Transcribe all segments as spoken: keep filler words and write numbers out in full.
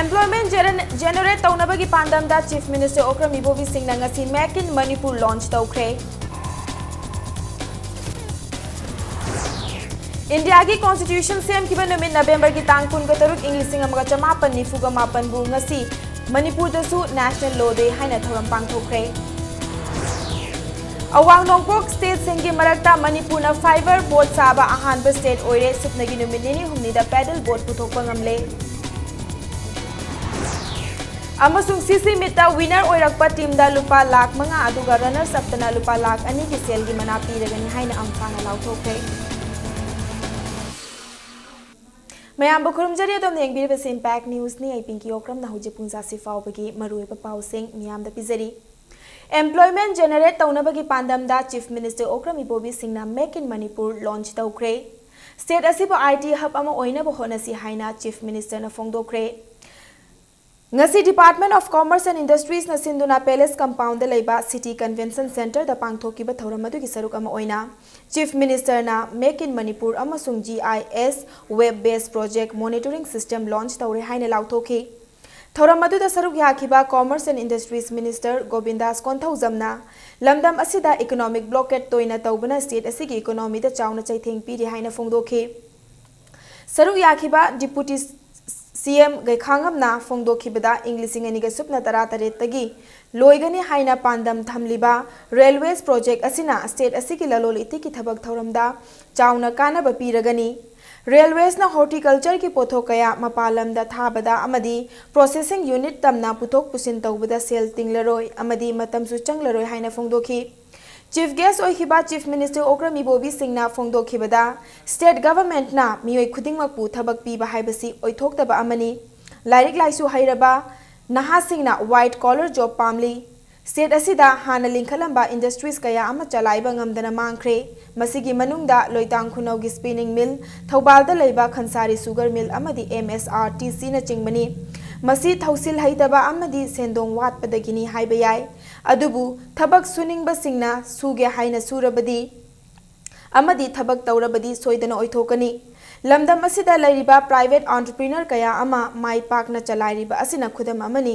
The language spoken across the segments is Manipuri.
Employment gener- generate ꯇꯧꯅꯕꯒꯤ ꯄꯥꯟꯗꯝꯗ Chief Minister Okram Ibobi Singhꯅ ꯉꯁꯤ Make in Manipur launch ꯇꯧꯈ꯭ꯔꯦ꯫ ꯏꯟꯗꯤꯌꯥꯒꯤ Constitution ꯁꯦꯝꯈꯤꯕ ꯅꯨꯃꯤꯠ Novemberꯒꯤ ꯇꯥꯡ ꯀꯨꯟꯒ ꯇꯔꯨꯛ, ꯏꯪ ꯂꯤꯁꯤꯡ ꯑꯃꯒ ꯆꯃꯥꯄꯟ ꯅꯤꯐꯨꯒ ꯃꯥꯄꯟꯕꯨ ꯉꯁꯤ ꯃꯅꯤꯄꯨꯔꯗꯁꯨ National Law Day ꯍꯥꯏꯅ ꯊꯧꯔꯝ ꯄꯥꯡꯊꯣꯛꯈ꯭ꯔꯦ꯫ ꯑꯋꯥꯡ ꯅꯣꯡꯄꯣꯛ stateꯁꯤꯡꯒꯤ ꯃꯔꯛꯇ ꯃꯅꯤꯄꯨꯔꯅ fibre boat ꯁꯥꯕ ꯑꯍꯥꯟꯕ state ꯑꯣꯏꯔꯦ꯫ ꯁꯨꯞꯅꯒꯤ ꯅꯨꯃꯤꯠ ꯅꯤꯅꯤ ꯍꯨꯝꯅꯤꯗ paddle boat ꯄꯨꯊꯣꯛꯄ ꯉꯝꯂꯦ꯫ ꯑꯃꯁꯨꯡ CC Meetꯇ winner ꯑꯣꯏꯔꯛꯄ teamꯗ ꯂꯨꯄꯥ ꯂꯥꯈ ꯃꯉꯥ ꯑꯗꯨꯒ runners upꯇꯅ ꯂꯨꯄꯥ ꯂꯥꯈ ꯑꯅꯤꯒꯤ ꯁꯦꯜꯒꯤ ꯃꯅꯥ ꯄꯤꯔꯒꯅꯤ ꯍꯥꯏꯅ ꯑꯝꯐꯥꯅ ꯂꯥꯎꯊꯣꯛꯈ꯭ꯔꯦ꯫ ꯃꯌꯥꯝꯕꯨ ꯈꯨꯔꯨꯝꯖꯔꯤ, ꯑꯗꯣꯝꯅ ꯌꯦꯡꯕꯤꯔꯤꯕꯁꯤ Impact Newsꯅꯤ꯫ ꯑꯩ ꯄꯤꯡꯀꯤ ꯑꯣꯀ꯭ꯔꯝꯅ ꯍꯧꯖꯤꯛ ꯄꯨꯡ ꯖꯥꯁꯤ ꯐꯥꯎꯕꯒꯤ ꯃꯔꯨꯑꯣꯏꯕ ꯄꯥꯎꯁꯤꯡ ꯃꯤꯌꯥꯝꯗ ꯄꯤꯖꯔꯤ꯫ Employment generate ꯇꯧꯅꯕꯒꯤ ꯄꯥꯟꯗꯝꯗ Chief Minister Okram Ibobi Singhꯅ Make in Manipur launch ꯇꯧꯈ꯭ꯔꯦ꯫ State ꯑꯁꯤꯕꯨ IT hub ꯑꯃ ꯑꯣꯏꯅꯕ ꯍꯣꯠꯅꯁꯤ ꯍꯥꯏꯅ Chief Ministerꯅ ꯐꯣꯡꯗꯣꯛꯈ꯭ꯔꯦ꯫ ꯉꯁꯤ Department of Commerce and Industriesꯅ ꯁꯤꯟꯗꯨꯅ Palace Compoundꯗ ꯂꯩꯕ City Convention Centreꯗ ꯄꯥꯡꯊꯣꯛꯈꯤꯕ ꯊꯧꯔꯝ ꯑꯗꯨꯒꯤ ꯁꯔꯨꯛ ꯑꯃ ꯑꯣꯏꯅ Chief Ministerꯅ Make in Manipur ꯑꯃꯁꯨꯡ GIS web based project monitoring system launch ꯇꯧꯔꯦ ꯍꯥꯏꯅ ꯂꯥꯎꯊꯣꯛꯈꯤ꯫ ꯊꯧꯔꯝ ꯑꯗꯨꯗ ꯁꯔꯨꯛ ꯌꯥꯈꯤꯕ Commerce and Industries Minister ꯒꯣꯕꯤꯟꯗꯥꯁ ꯀꯣꯟꯊꯧꯖꯝꯅ ꯂꯝꯗꯝ ꯑꯁꯤꯗ economic blockade ꯇꯣꯏꯅ ꯇꯧꯕꯅ state ꯑꯁꯤꯒꯤ economyꯗ ꯆꯥꯎꯅ ꯆꯩꯊꯦꯡ ꯄꯤꯔꯤ ꯍꯥꯏꯅ ꯐꯣꯡꯗꯣꯛꯈꯤ꯫ ꯁꯔꯨꯛ ꯌꯥꯈꯤꯕ Deputy CM ꯒꯩꯈꯥꯉꯝꯅ ꯐꯣꯡꯗꯣꯛꯈꯤꯕꯗ, ꯏꯪ ꯂꯤꯁꯤꯡ ꯑꯅꯤꯒ ꯁꯨꯞꯅ ꯇꯔꯥꯇꯔꯦꯠꯇꯒꯤ ꯂꯣꯏꯒꯅꯤ ꯍꯥꯏꯅ ꯄꯥꯟꯗꯝ ꯊꯝꯂꯤꯕ railways project ꯑꯁꯤꯅ state ꯑꯁꯤꯒꯤ ꯂꯂꯣꯟ ꯏꯇꯤꯛꯀꯤ ꯊꯕꯛ ꯊꯧꯔꯝꯗ ꯆꯥꯎꯅ ꯀꯥꯟꯅꯕ ꯄꯤꯔꯒꯅꯤ꯫ Railwaysꯅ horticultureꯒꯤ ꯄꯣꯠꯊꯣꯛ ꯀꯌꯥ ꯃꯄꯥꯟ ꯂꯝꯗ ꯊꯥꯕꯗ ꯑꯃꯗꯤ processing unit ꯇꯝꯅ ꯄꯨꯊꯣꯛ ꯄꯨꯁꯤꯟ ꯇꯧꯕꯗ ꯁꯦꯜ ꯇꯤꯡꯂꯔꯣꯏ ꯑꯃꯗꯤ ꯃꯇꯝꯁꯨ ꯆꯪꯂꯔꯣꯏ ꯍꯥꯏꯅ ꯐꯣꯡꯗꯣꯛꯈꯤ꯫ Chief guest ꯑꯣꯏꯈꯤꯕ Chief Minister Okram Ibobi Singhꯅ ꯐꯣꯡꯗꯣꯛꯈꯤꯕꯗ, state governmentꯅ ꯃꯤꯑꯣꯏ ꯈꯨꯗꯤꯡꯃꯛꯄꯨ ꯊꯕꯛ ꯄꯤꯕ ꯍꯥꯏꯕꯁꯤ ꯑꯣꯏꯊꯣꯛꯇꯕ ꯑꯃꯅꯤ꯫ ꯂꯥꯏꯔꯤꯛ ꯂꯥꯏꯁꯨ ꯍꯩꯔꯕ ꯅꯍꯥꯁꯤꯡꯅ white collar job ꯄꯥꯝꯂꯤ꯫ State ꯑꯁꯤꯗ ꯍꯥꯟꯅ ꯂꯤꯡꯈꯠꯂꯝꯕ industries ꯀꯌꯥ ꯑꯃ ꯆꯂꯥꯏꯕ ꯉꯝꯗꯅ ꯃꯥꯡꯈ꯭ꯔꯦ꯫ ꯃꯁꯤꯒꯤ ꯃꯅꯨꯡꯗ ꯂꯣꯏꯇꯥꯡ ꯈꯨꯅꯧꯒꯤ spinning mill, ꯊꯧꯕꯥꯜꯗ ꯂꯩꯕ ꯈꯟꯁꯥꯔꯤ sugar mill ꯑꯃꯗꯤ MSRTCꯅꯆꯤꯡꯕꯅꯤ꯫ ꯃꯁꯤ ꯊꯧꯁꯤꯜ ꯍꯩꯇꯕ ꯑꯃꯗꯤ ꯁꯦꯟꯗꯣꯡ ꯋꯥꯠꯄꯗꯒꯤꯅꯤ ꯍꯥꯏꯕ ꯌꯥꯏ꯫ ꯑꯗꯨꯕꯨ ꯊꯕꯛ ꯁꯨꯅꯤꯡꯕꯁꯤꯡꯅ ꯁꯨꯒꯦ ꯍꯥꯏꯅ ꯁꯨꯔꯕꯗꯤ ꯑꯃꯗꯤ ꯊꯕꯛ ꯇꯧꯔꯕꯗꯤ ꯁꯣꯏꯗꯅ ꯑꯣꯏꯊꯣꯛꯀꯅꯤ꯫ ꯂꯝꯗꯝ ꯑꯁꯤꯗ ꯂꯩꯔꯤꯕ private entrepreneur ꯀꯌꯥ ꯑꯃ ꯃꯥꯏ ꯄꯥꯛꯅ ꯆꯂꯥꯏꯔꯤꯕ ꯑꯁꯤꯅ ꯈꯨꯗꯝ ꯑꯃꯅꯤ꯫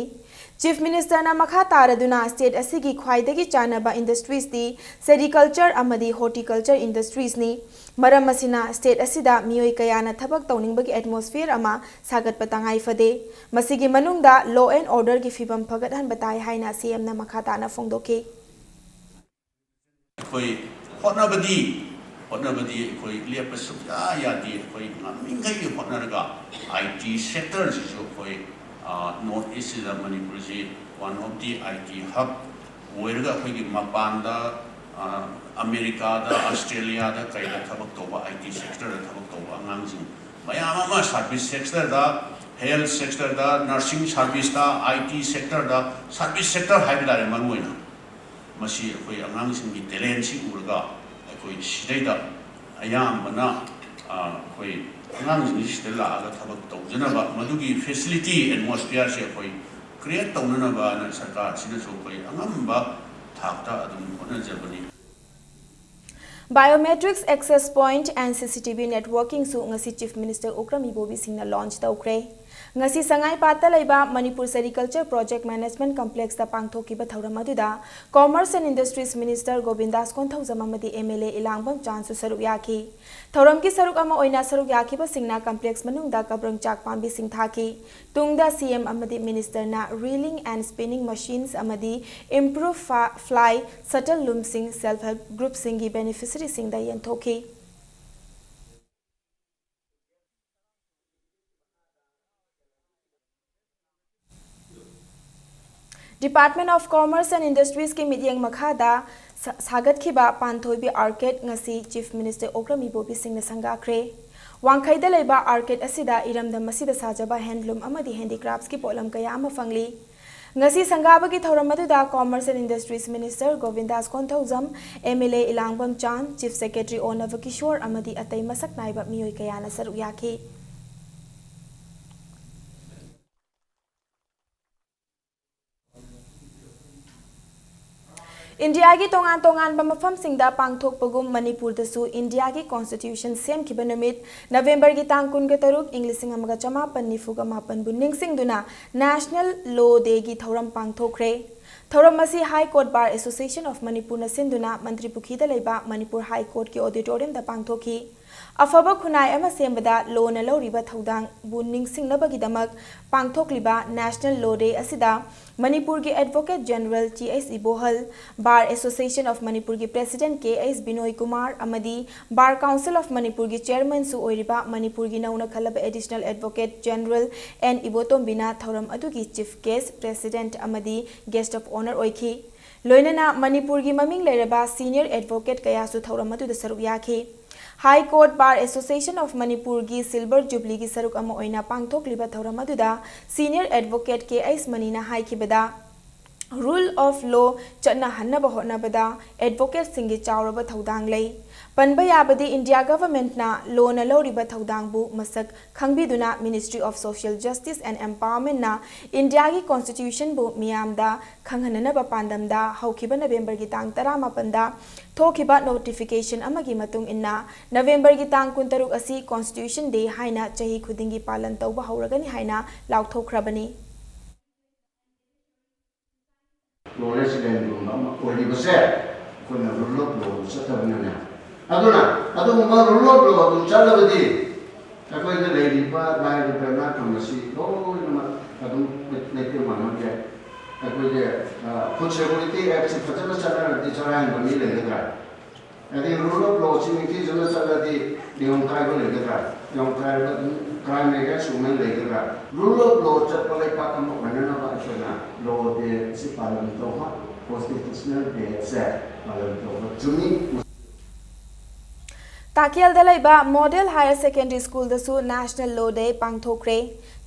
Chief Ministerꯅ ꯃꯈꯥ ꯇꯥꯔꯗꯨꯅ state ꯑꯁꯤꯒꯤ ꯈ꯭ꯋꯥꯏꯗꯒꯤ ꯆꯥꯟꯅꯕ industriesꯇꯤ sericulture ꯑꯃꯗꯤ horticulture industriesꯅꯤ꯫ ꯃꯔꯝ ꯑꯁꯤꯅ state ꯑꯁꯤꯗ ꯃꯤꯑꯣꯏ ꯀꯌꯥꯅ ꯊꯕꯛ ꯇꯧꯅꯤꯡꯕꯒꯤ atmosphere ꯑꯃ ꯁꯥꯒꯠꯄ ꯇꯉꯥꯏ ꯐꯗꯦ꯫ ꯃꯁꯤꯒꯤ ꯃꯅꯨꯡꯗ law and orderꯒꯤ ꯐꯤꯕꯝ ꯐꯒꯠꯍꯟꯕ ꯇꯥꯏ ꯍꯥꯏꯅ CMꯅ ꯃꯈꯥ ꯇꯥꯅ ꯐꯣꯡꯗꯣꯛꯈꯤ꯫ ꯑꯩꯈꯣꯏ ꯍꯣꯠꯅꯕꯗꯤ, ꯍꯣꯠꯅꯕꯗꯤ ꯑꯩꯈꯣꯏ ꯂꯦꯞꯄ ꯁꯨꯡꯌꯥ ꯌꯥꯗꯦ꯫ ꯑꯩꯈꯣꯏ ꯉꯝꯃꯤꯈꯩ ꯍꯣꯠꯅꯔꯒ I T sectorꯁꯤꯁꯨ ꯑꯩꯈꯣꯏ, ꯑ, North Eastꯁꯤꯗ ꯃꯅꯤꯄꯨꯔꯁꯤ one of the I T hub ꯑꯣꯏꯔꯒ ꯑꯩꯈꯣꯏꯒꯤ ꯃꯄꯥꯟꯗ, ꯑ, ꯑꯃꯦꯔꯤꯀꯥꯗ, ꯑꯁꯇ꯭ꯔꯦꯂꯤꯌꯥꯗ ꯀꯩꯗ ꯊꯕꯛ ꯇꯧꯕ, I T sectorꯗ ꯊꯕꯛ ꯇꯧꯕ ꯑꯉꯥꯡꯁꯤꯡ ꯃꯌꯥꯝ ꯑꯃ service sectorꯗ, health sectorꯗ, nursing serviceꯇ, I T sectorꯗ, service sector ꯍꯥꯏꯕ ꯇꯥꯔꯦ ꯃꯔꯨ ꯑꯣꯏꯅ꯫ ꯃꯁꯤ ꯑꯩꯈꯣꯏ ꯑꯉꯥꯡꯁꯤꯡꯒꯤ talentꯁꯤ ꯎꯔꯒ ꯑꯩꯈꯣꯏ ꯁꯤꯗꯩꯗ ꯑꯌꯥꯝꯕꯅ, ꯑ, ꯑꯩꯈꯣꯏ ꯑꯉꯥꯡꯁꯤꯡꯁꯤ ꯁꯤꯗ ꯂꯥꯛꯑꯒ ꯊꯕꯛ ꯇꯧꯖꯅꯕ, ꯃꯗꯨꯒꯤ facility atmosphereꯁꯦ ꯑꯩꯈꯣꯏ create ꯇꯧꯅꯅꯕꯅ ꯁꯔꯀꯥꯔꯁꯤꯅꯁꯨ ꯑꯩꯈꯣꯏ ꯑꯉꯝꯕ ꯊꯥꯛꯇ ꯑꯗꯨꯝ ꯍꯣꯠꯅꯖꯕꯅꯤ꯫ Biometrics access point and C C T V networkingꯁꯨ ꯉꯁꯤ Chief Minister ꯑꯣꯀ꯭ꯔꯝ ꯏꯕꯣꯕꯤ ꯁꯤꯡꯅ launch ꯇꯧꯈ꯭ꯔꯦ꯫ ꯉꯁꯤ ꯁꯉꯥꯏꯄꯥꯠꯇ ꯂꯩꯕ ꯃꯅꯤꯄꯨꯔ Sericulture Project Management Complexꯇ ꯄꯥꯡꯊꯣꯛꯈꯤꯕ ꯊꯧꯔꯝ ꯑꯗꯨꯗ Commerce and Industries Minister ꯒꯣꯕꯤꯟꯗꯥꯁ Konthoujam ꯑꯃꯗꯤ M L A ꯏꯂꯥꯡꯕꯝ ꯆꯥꯟꯁꯨ ꯁꯔꯨꯛ ꯌꯥꯈꯤ꯫ ꯊꯧꯔꯝꯒꯤ ꯁꯔꯨꯛ ꯑꯃ ꯑꯣꯏꯅ ꯁꯔꯨꯛ ꯌꯥꯈꯤꯕꯁꯤꯡꯅ complex ꯃꯅꯨꯡꯗ ꯀꯕ꯭ꯔꯪ ꯆꯥꯛ ꯄꯥꯝꯕꯤꯁꯤꯡ ꯊꯥꯈꯤ꯫ ꯇꯨꯡꯗ C M ꯑꯃꯗꯤ Ministerꯅ reeling and spinning machines ꯑꯃꯗꯤ improve fa-, fly shuttle loomꯁꯤꯡ self help groupꯁꯤꯡꯒꯤ beneficiaryꯁꯤꯡꯗ ꯌꯦꯟꯊꯣꯛꯈꯤ꯫ Department of Commerce and Industriesꯀꯤ ꯃꯤꯠꯌꯦꯡ ꯃꯈꯥꯗ ꯁꯥ-, ꯁꯥꯒꯠꯈꯤꯕ ꯄꯥꯟꯊꯣꯏꯕꯤ Arcade ꯉꯁꯤ Chief Minister ꯑꯣꯀ꯭ꯔꯝ ꯏꯕꯣꯕꯤ ꯁꯤꯡꯅ ꯁꯪꯒꯥꯈ꯭ꯔꯦ꯫ ꯋꯥꯡꯈꯩꯗ ꯂꯩꯕ Arcade ꯑꯁꯤꯗ ꯏꯔꯝꯗꯝ ꯑꯁꯤꯗ ꯁꯥꯖꯕ handloom ꯑꯃꯗꯤ handicraftsꯀꯤ ꯄꯣꯠꯂꯝ ꯀꯌꯥ ꯑꯃ ꯐꯪꯂꯤ꯫ ꯉꯁꯤ ꯁꯪꯒꯥꯕꯒꯤ ꯊꯧꯔꯝ ꯑꯗꯨꯗ Commerce and Industries Minister ꯒꯣꯕꯤꯟꯗꯥꯁ Konthoujam, M L A ꯏꯂꯥꯡꯕꯝ ꯆꯥꯟ, Chief Secretary ꯑꯣ ꯅꯕꯀꯤꯁꯣꯔ ꯑꯃꯗꯤ ꯑꯇꯩ ꯃꯁꯛ ꯅꯥꯏꯕ ꯃꯤꯑꯣꯏ ꯀꯌꯥꯅ ꯁꯔꯨꯛ ꯌꯥꯈꯤ꯫ ꯏꯟꯗꯤꯌꯥꯒꯤ ꯇꯣꯉꯥꯟ ꯇꯣꯉꯥꯟꯕ ꯃꯐꯝꯁꯤꯡꯗ ꯄꯥꯡꯊꯣꯛꯄꯒꯨꯝ ꯃꯅꯤꯄꯨꯔꯗꯁꯨ ꯏꯟꯗꯤꯌꯥꯒꯤ ꯀꯣꯟꯁꯇꯤꯇ꯭ꯌꯨꯁꯟ ꯁꯦꯝꯈꯤꯕ ꯅꯨꯃꯤꯠ ꯅꯕꯦꯝꯕꯔꯒꯤ ꯇꯥꯡ ꯀꯨꯟꯒ ꯇꯔꯨꯛ, ꯏꯪ ꯂꯤꯁꯤꯡ ꯑꯃꯒ ꯆꯃꯥꯄꯟ ꯅꯤꯐꯨꯒ ꯃꯥꯄꯟꯕꯨ ꯅꯤꯡꯁꯤꯡꯗꯨꯅ National Law Dayꯒꯤ ꯊꯧꯔꯝ ꯄꯥꯡꯊꯣꯛꯈ꯭ꯔꯦ꯫ ꯊꯧꯔꯝ ꯑꯁꯤ High Court Bar Association of Manipurꯅ ꯁꯤꯟꯗꯨꯅ ꯃꯟꯇ꯭ꯔꯤ ꯄꯨꯈ꯭ꯔꯤꯗ ꯂꯩꯕ ꯃꯅꯤꯄꯨꯔ High Courtꯀꯤ auditoriumꯗ ꯄꯥꯡꯊꯣꯛꯈꯤ꯫ ꯑꯐꯕ ꯈꯨꯟꯅꯥꯏ ꯑꯃ ꯁꯦꯝꯕꯗ lawꯅ ꯂꯧꯔꯤꯕ ꯊꯧꯗꯥꯡꯕꯨ ꯅꯤꯡꯁꯤꯡꯅꯕꯒꯤꯗꯃꯛ ꯄꯥꯡꯊꯣꯛꯂꯤꯕ National Law Day ꯑꯁꯤꯗ ꯃꯅꯤꯄꯨꯔꯒꯤ Advocate General T H Ibohal, Bar Association of ꯃꯅꯤꯄꯨꯔꯒꯤ President K H Binoy Kumar ꯑꯃꯗꯤ Bar Council of ꯃꯅꯤꯄꯨꯔꯒꯤ Chairmanꯁꯨ ꯑꯣꯏꯔꯤꯕ ꯃꯅꯤꯄꯨꯔꯒꯤ ꯅꯧꯅ ꯈꯜꯂꯕ Additional Advocate General ꯑꯦꯟ ꯏꯕꯣꯇꯣꯝꯕꯤꯅ ꯊꯧꯔꯝ ꯑꯗꯨꯒꯤ Chief Guest, President ꯑꯃꯗꯤ Guest of Honour ꯑꯣꯏꯈꯤ꯫ ꯂꯣꯏꯅꯅ ꯃꯅꯤꯄꯨꯔꯒꯤ ꯃꯃꯤꯡ ꯂꯩꯔꯕ senior advocate ꯀꯌꯥꯁꯨ ꯊꯧꯔꯝ ꯑꯗꯨꯗ ꯁꯔꯨꯛ ꯌꯥꯈꯤ꯫ High Court Bar Association of ꯃꯅꯤꯄꯨꯔꯒꯤ Silver Jubileeꯒꯤ ꯁꯔꯨꯛ ꯑꯃ ꯑꯣꯏꯅ ꯄꯥꯡꯊꯣꯛꯂꯤꯕ ꯊꯧꯔꯝ ꯑꯗꯨꯗ senior advocate ꯀꯦ ꯑꯩꯆ ꯃꯅꯤꯅ ꯍꯥꯏꯈꯤꯕꯗ, Rule of Law ꯆꯠꯅꯍꯟꯅꯕ ꯍꯣꯠꯅꯕꯗ advocateꯁꯤꯡꯒꯤ ꯆꯥꯎꯔꯕ ꯊꯧꯗꯥꯡ ꯂꯩ꯫ ꯄꯟꯕ ꯌꯥꯕꯗꯤ ꯏꯟꯗꯤꯌꯥ governmentꯅ lawꯅ ꯂꯧꯔꯤꯕ ꯊꯧꯗꯥꯡꯕꯨ ꯃꯁꯛ ꯈꯪꯕꯤꯗꯨꯅ Ministry of Social Justice and Empowermentꯅ ꯏꯟꯗꯤꯌꯥꯒꯤ constitutionꯕꯨ ꯃꯤꯌꯥꯝꯗ ꯈꯪꯍꯟꯅꯅꯕ ꯄꯥꯟꯗꯝꯗ ꯍꯧꯈꯤꯕ ꯅꯕꯦꯝꯕꯔꯒꯤ ꯇꯥꯡ ꯇꯔꯥꯃꯥꯄꯟꯗ ꯊꯣꯛꯈꯤꯕ notification ꯑꯃꯒꯤ ꯃꯇꯨꯡ ꯏꯟꯅ ꯅꯕꯦꯝꯕꯔꯒꯤ ꯇꯥꯡ ꯀꯨꯟꯇꯔꯨꯛ ꯑꯁꯤ Constitution Day ꯍꯥꯏꯅ ꯆꯍꯤ ꯈꯨꯗꯤꯡꯒꯤ ꯄꯥꯂꯟ ꯇꯧꯕ ꯍꯧꯔꯒꯅꯤ ꯍꯥꯏꯅ ꯂꯥꯎꯊꯣꯛꯈ꯭ꯔꯕꯅꯤ꯫ Lawless landꯒꯨꯝꯕ ꯑꯃ ꯑꯣꯏꯔꯤꯕꯁꯦ ꯑꯩꯈꯣꯏꯅ rule of law ꯆꯠꯇꯕꯅꯤꯅꯦ꯫ ꯑꯗꯨꯅ ꯑꯗꯨꯒꯨꯝꯕ rule of law ꯑꯗꯨ ꯆꯠꯂꯕꯗꯤ ꯑꯩꯈꯣꯏꯗ ꯂꯩꯔꯤꯕ ꯂꯥꯏꯔꯕ ꯏꯅꯥꯛ ꯈꯨꯟꯕꯁꯤ ꯂꯣꯏꯅꯃꯛ ꯑꯗꯨꯝ ꯂꯩꯇꯦꯡ ꯄꯥꯡꯍꯟꯕ ꯌꯥꯏ꯫ ꯑꯩꯈꯣꯏꯒꯤ Food Security Actꯁꯤ ꯐꯖꯅ ꯆꯠꯅꯔꯗꯤ ꯆꯔꯥ ꯍꯦꯟꯕ ꯃꯤ ꯂꯩꯒꯗ꯭ꯔꯥ? ꯑꯗꯩ rule of lawꯁꯤ ꯅꯤꯡꯊꯤꯖꯅ ꯆꯠꯂꯗꯤ ꯅꯤꯌꯣꯝ ꯀꯥꯏꯕ ꯂꯩꯒꯗ꯭ꯔꯥ? ꯅꯤꯌꯣꯝ ꯀꯥꯏꯔꯒ ꯑꯗꯨꯝ crime against women ꯂꯩꯒꯗ꯭ꯔꯥ? Rule of law ꯆꯠꯄ ꯂꯩꯄꯥꯛ ꯑꯃ ꯑꯣꯏꯅꯅꯕ ꯑꯩꯈꯣꯏꯅ law day ꯑꯁꯤ ꯄꯥꯂꯟ ꯇꯧꯕ, constitutional day ꯑꯁꯦ ꯄꯥꯂꯟ ꯇꯧꯕ ꯆꯨꯝꯃꯤ꯫ ꯇꯥꯀꯦꯜꯗ ꯂꯩꯕ Model Higher Secondary School ꯗꯁꯨ National Law Day ꯄꯥꯡꯊꯣꯛꯈ꯭ꯔꯦ꯫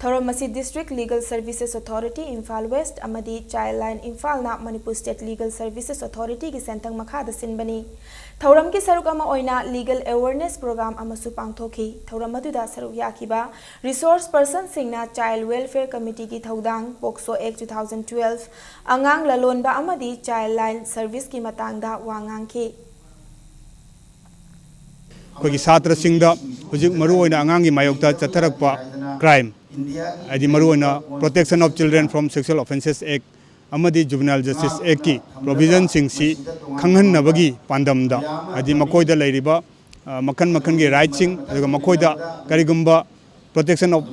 ꯊꯧꯔꯝ ꯑꯁꯤ District Legal Services Authority Imphal West ꯑꯃꯗꯤ Child Line ꯏꯝꯐꯥꯜꯅ Manipur State Legal Services Authority ꯒꯤ ꯁꯦꯟꯊꯪ ꯃꯈꯥꯗ ꯁꯤꯟꯕꯅꯤ꯫ ꯊꯧꯔꯝꯒꯤ ꯁꯔꯨꯛ ꯑꯃ ꯑꯣꯏꯅ Legal Awareness Program ꯑꯃꯁꯨ ꯄꯥꯡꯊꯣꯛꯈꯤ꯫ ꯊꯧꯔꯝ ꯑꯗꯨꯗ ꯁꯔꯨꯛ ꯌꯥꯈꯤꯕ Resource Person ꯁꯤꯡꯅ Child Welfare Committee ꯒꯤ ꯊꯧꯗꯥꯡ, POCSO Act two thousand twelve, ꯑꯉꯥꯡ ꯂꯂꯣꯟꯕ ꯑꯃꯗꯤ Child Line Service ꯀꯤ ꯃꯇꯥꯡꯗ ꯋꯥ ꯉꯥꯡꯈꯤ꯫ ꯑꯩꯈꯣꯏꯒꯤ ꯁꯥꯇ꯭ꯔꯁꯤꯡꯗ ꯍꯧꯖꯤꯛ ꯃꯔꯨꯑꯣꯏꯅ ꯑꯉꯥꯡꯒꯤ ꯃꯥꯌꯣꯛꯇ ꯆꯠꯊꯔꯛꯄ crime, ꯍꯥꯏꯗꯤ ꯃꯔꯨꯑꯣꯏꯅ Protection of Children from Sexual Offences Act ꯑꯃꯗꯤ Juvenile Justice Act ꯀꯤ provision ꯁꯤꯡꯁꯤ ꯈꯪꯍꯟꯅꯕꯒꯤ ꯄꯥꯟꯗꯝꯗ, ꯍꯥꯏꯗꯤ ꯃꯈꯣꯏꯗ ꯂꯩꯔꯤꯕ, ꯑ, ꯃꯈꯜ ꯃꯈꯜꯒꯤ right ꯁꯤꯡ, ꯑꯗꯨꯒ ꯃꯈꯣꯏꯗ ꯀꯔꯤꯒꯨꯝꯕ Protection of